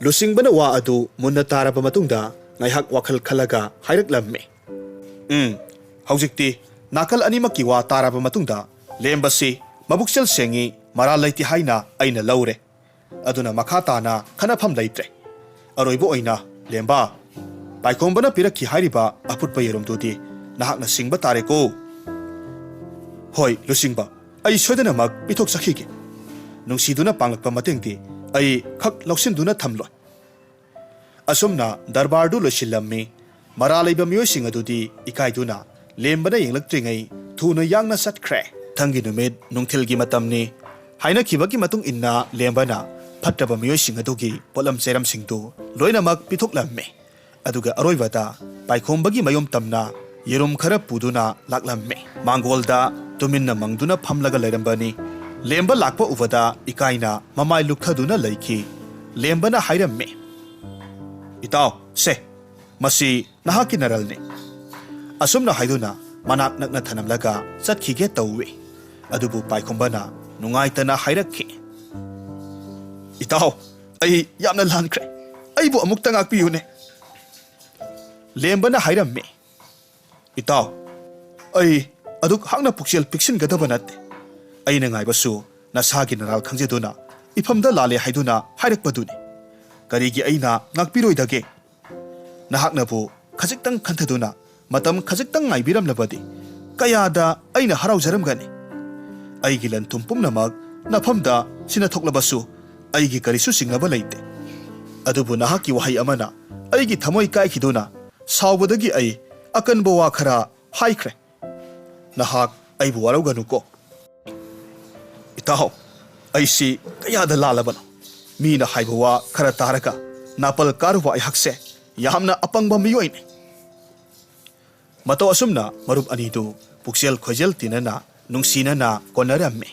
ꯂꯨꯆꯤꯡꯕꯅ ꯋꯥ ꯑꯗꯨ ꯃꯨꯟꯅ ꯇꯥꯔꯕ ꯃꯇꯨꯡꯗ ꯉꯥꯏꯍꯥꯛ ꯋꯥꯈꯜ ꯈꯜꯂꯒ ꯍꯥꯏꯔꯛꯂꯝꯃꯤ, "ꯎꯝ, ꯍꯧꯖꯤꯛꯇꯤ ꯅꯥꯀꯜ ꯑꯅꯤꯃꯛꯀꯤ ꯋꯥ ꯇꯥꯔꯕ ꯃꯇꯨꯡꯗ ꯂꯦꯝꯕꯁꯤ ꯃꯕꯨꯛꯆꯦꯜ ꯁꯦꯡꯉꯤ, ꯃꯔꯥꯜ ꯂꯩꯇꯦ ꯍꯥꯏꯅ ꯑꯩꯅ ꯂꯧꯔꯦ꯫ ꯑꯗꯨꯅ ꯃꯈꯥ ꯇꯥꯅ ꯈꯟꯅꯐꯝ ꯂꯩꯇ꯭ꯔꯦ꯫ ꯑꯔꯣꯏꯕ ꯑꯣꯏꯅ "ꯂꯦꯝꯕ, ꯄꯥꯏꯈꯣꯝꯕꯅ ꯄꯤꯔꯛꯈꯤ ꯍꯥꯏꯔꯤꯕ ꯑꯐꯨꯠꯄ ꯌꯦꯔꯨꯝꯗꯨꯗꯤ ꯅꯍꯥꯛꯅ ꯁꯤꯡꯕ ꯇꯥꯔꯦꯀꯣ꯫" "ꯍꯣꯏ ꯂꯨꯆꯤꯡꯕ, ꯑꯩ ꯁꯣꯏꯗꯅꯃꯛ ꯄꯤꯊꯣꯛꯆꯈꯤꯒꯦ꯫" ꯅꯨꯡꯁꯤꯗꯨꯅ ꯄꯥꯡꯂꯛꯄ ꯃꯇꯦꯡꯗꯤ ꯑꯩ ꯈꯛ ꯂꯧꯁꯤꯟꯗꯨꯅ ꯊꯝꯂꯣꯏ꯫ ꯑꯁꯨꯝꯅ ꯗꯔꯕꯥꯔꯗꯨ ꯂꯣꯏꯁꯤꯜꯂꯝꯃꯤ꯫ ꯃꯔꯥ ꯂꯩꯕ ꯃꯤꯑꯣꯏꯁꯤꯡ ꯑꯗꯨꯗꯤ ꯏꯀꯥꯏꯗꯨꯅ ꯂꯦꯝꯕꯅ ꯌꯦꯡꯂꯛꯇ꯭ꯔꯤꯉꯩ ꯊꯨꯅ ꯌꯥꯡꯅ ꯆꯠꯈ꯭ꯔꯦ꯫ ꯃꯊꯪꯒꯤ ꯅꯨꯃꯤꯠ ꯅꯨꯡꯊꯤꯜꯒꯤ ꯃꯇꯝꯅꯤ꯫ ꯍꯥꯏꯅꯈꯤꯕꯒꯤ ꯃꯇꯨꯡ ꯏꯟꯅ ꯂꯦꯝꯕꯅ ꯐꯠꯇꯕ ꯃꯤꯑꯣꯏꯁꯤꯡ ꯑꯗꯨꯒꯤ ꯄꯣꯠꯂꯝ ꯆꯩꯔꯝꯁꯤꯡꯗꯨ ꯂꯣꯏꯅꯃꯛ ꯄꯤꯊꯣꯛꯂꯝꯃꯤ꯫ ꯑꯗꯨꯒ ꯑꯔꯣꯏꯕꯗ ꯄꯥꯏꯈꯣꯝꯕꯒꯤ ꯃꯌꯨꯝ ꯇꯝꯅ ꯌꯦꯔꯨꯝ ꯈꯔ ꯄꯨꯗꯨꯅ ꯂꯥꯛꯂꯝꯃꯤ꯫ ꯃꯥꯡꯒꯣꯜꯗ ꯇꯨꯃꯤꯟꯅ ꯃꯪꯗꯨꯅ ꯐꯝꯂꯒ ꯂꯩꯔꯝꯕꯅꯤ꯫ ꯂꯦꯝꯕ ꯂꯥꯛꯄ ꯎꯕꯗ ꯏꯀꯥꯏꯅ ꯃꯃꯥꯏ ꯂꯨꯛꯊꯗꯨꯅ ꯂꯩꯈꯤ꯫ ꯂꯦꯝꯕꯅ ꯍꯥꯏꯔꯝꯃꯤ, "ꯏꯇꯥꯎ, ꯁꯦ, ꯃꯁꯤ ꯅꯍꯥꯛꯀꯤ ꯅꯔꯜꯅꯤ꯫" ꯑꯁꯨꯝꯅ ꯍꯥꯏꯗꯨꯅ ꯃꯅꯥꯛ ꯅꯛꯅ ꯊꯅꯝꯂꯒ ꯆꯠꯈꯤꯒꯦ ꯇꯧꯏ꯫ ꯑꯗꯨꯕꯨ ꯄꯥꯏꯈꯣꯝꯕꯅ ꯅꯨꯡꯉꯥꯏꯇꯅ ꯍꯥꯏꯔꯛꯈꯤ, "ꯏꯇꯥꯎ, ꯑꯩ ꯌꯥꯝꯅ ꯂꯥꯟꯈ꯭ꯔꯦ꯫ ꯑꯩꯕꯨ ꯑꯃꯨꯛꯇ ꯉꯥꯛꯄꯤꯌꯨꯅꯦ꯫" ꯂꯦꯝꯕꯅ ꯍꯥꯏꯔꯝꯃꯤ, "ꯏꯇꯥꯎ, ꯑꯩ ꯑꯗꯨꯛ ꯍꯥꯛꯅ ꯄꯨꯛꯆꯦꯜ ꯄꯤꯛꯁꯤꯟꯒꯗꯕ ꯅꯠꯇꯦ꯫ ꯑꯩꯅ ꯉꯥꯏꯕꯁꯨ ꯅꯁꯥꯒꯤ ꯅꯔꯥꯜ ꯈꯪꯖꯗꯨꯅ ꯏꯐꯝꯗ ꯂꯥꯜꯂꯦ ꯍꯥꯏꯗꯨꯅ ꯍꯥꯏꯔꯛꯄꯗꯨꯅꯤ꯫ ꯀꯔꯤꯒꯤ ꯑꯩꯅ ꯉꯥꯛꯄꯤꯔꯣꯏꯗꯒꯦ? ꯅꯍꯥꯛꯅꯕꯨ ꯈꯖꯤꯛꯇꯪ ꯈꯟꯊꯗꯨꯅ ꯃꯇꯝ ꯈꯖꯤꯛꯇꯪ ꯉꯥꯏꯕꯤꯔꯝꯂꯕꯗꯤ ꯀꯌꯥꯗ ꯑꯩꯅ ꯍꯔꯥꯎꯖꯔꯝꯒꯅꯤ꯫ ꯑꯩꯒꯤ ꯂꯟ ꯊꯨꯝ ꯄꯨꯝꯅꯃꯛ ꯅꯐꯝꯗ ꯁꯤꯟꯅꯊꯣꯛꯂꯕꯁꯨ ꯑꯩꯒꯤ ꯀꯔꯤꯁꯨ ꯆꯤꯡꯅꯕ ꯂꯩꯇꯦ꯫ ꯑꯗꯨꯕꯨ ꯅꯍꯥꯛꯀꯤ ꯋꯥꯍꯩ ꯑꯃꯅ ꯑꯩꯒꯤ ꯊꯃꯣꯏ ꯀꯥꯏꯈꯤꯗꯨꯅ ꯁꯥꯎꯕꯗꯒꯤ ꯑꯩ ꯑꯀꯟꯕ ꯋꯥ ꯈꯔ ꯍꯥꯏꯈ꯭ꯔꯦ꯫ ꯅꯍꯥꯛ ꯑꯩꯕꯨ ꯋꯥꯔꯧꯒꯅꯨꯀꯣ꯫" "ꯏꯇꯥꯎ, ꯑꯩꯁꯤ ꯀꯌꯥꯗ ꯂꯥꯜꯂꯕꯅꯣ? ꯃꯤꯅ ꯍꯥꯏꯕ ꯋꯥ ꯈꯔ ꯇꯥꯔꯒ ꯅꯥꯄꯜ ꯀꯥꯔꯨꯕ ꯑꯩꯍꯥꯛꯁꯦ ꯌꯥꯝꯅ ꯑꯄꯪꯕ ꯃꯤꯑꯣꯏꯅꯤ꯫" ꯃꯇꯧ ꯑꯁꯨꯝꯅ ꯃꯔꯨꯞ ꯑꯅꯤꯗꯨ ꯄꯨꯛꯆꯦꯜ ꯈꯣꯏꯖꯦꯜ ꯇꯤꯟꯅꯅ ꯅꯨꯡꯁꯤꯅꯅ ꯀꯣꯟꯅꯔꯝꯃꯤ꯫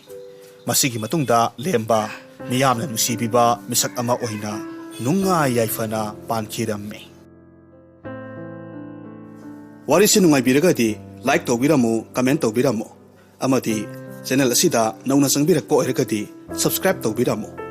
ꯃꯁꯤꯒꯤ ꯃꯇꯨꯡꯗ ꯂꯦꯝꯕ ꯃꯤꯌꯥꯝꯅ ꯅꯨꯡꯁꯤꯕꯤꯕ ꯃꯤꯁꯛ ꯑꯃ ꯑꯣꯏꯅ ꯅꯨꯡꯉꯥꯏ ꯌꯥꯏꯐꯅ ꯄꯥꯟꯈꯤꯔꯝꯃꯤ꯫ ꯋꯥꯔꯤꯁꯤ ꯅꯨꯡꯉꯥꯏꯕꯤꯔꯒꯗꯤ like ꯇꯧꯕꯤꯔꯝꯃꯨ, comment ꯇꯧꯕꯤꯔꯝꯃꯨ, ꯑꯃꯗꯤ channel ꯑꯁꯤꯗ ꯅꯧꯅ ꯆꯪꯕꯤꯔꯛꯄ ꯑꯣꯏꯔꯒꯗꯤ subscribe ꯇꯧꯕꯤꯔꯝꯃꯨ꯫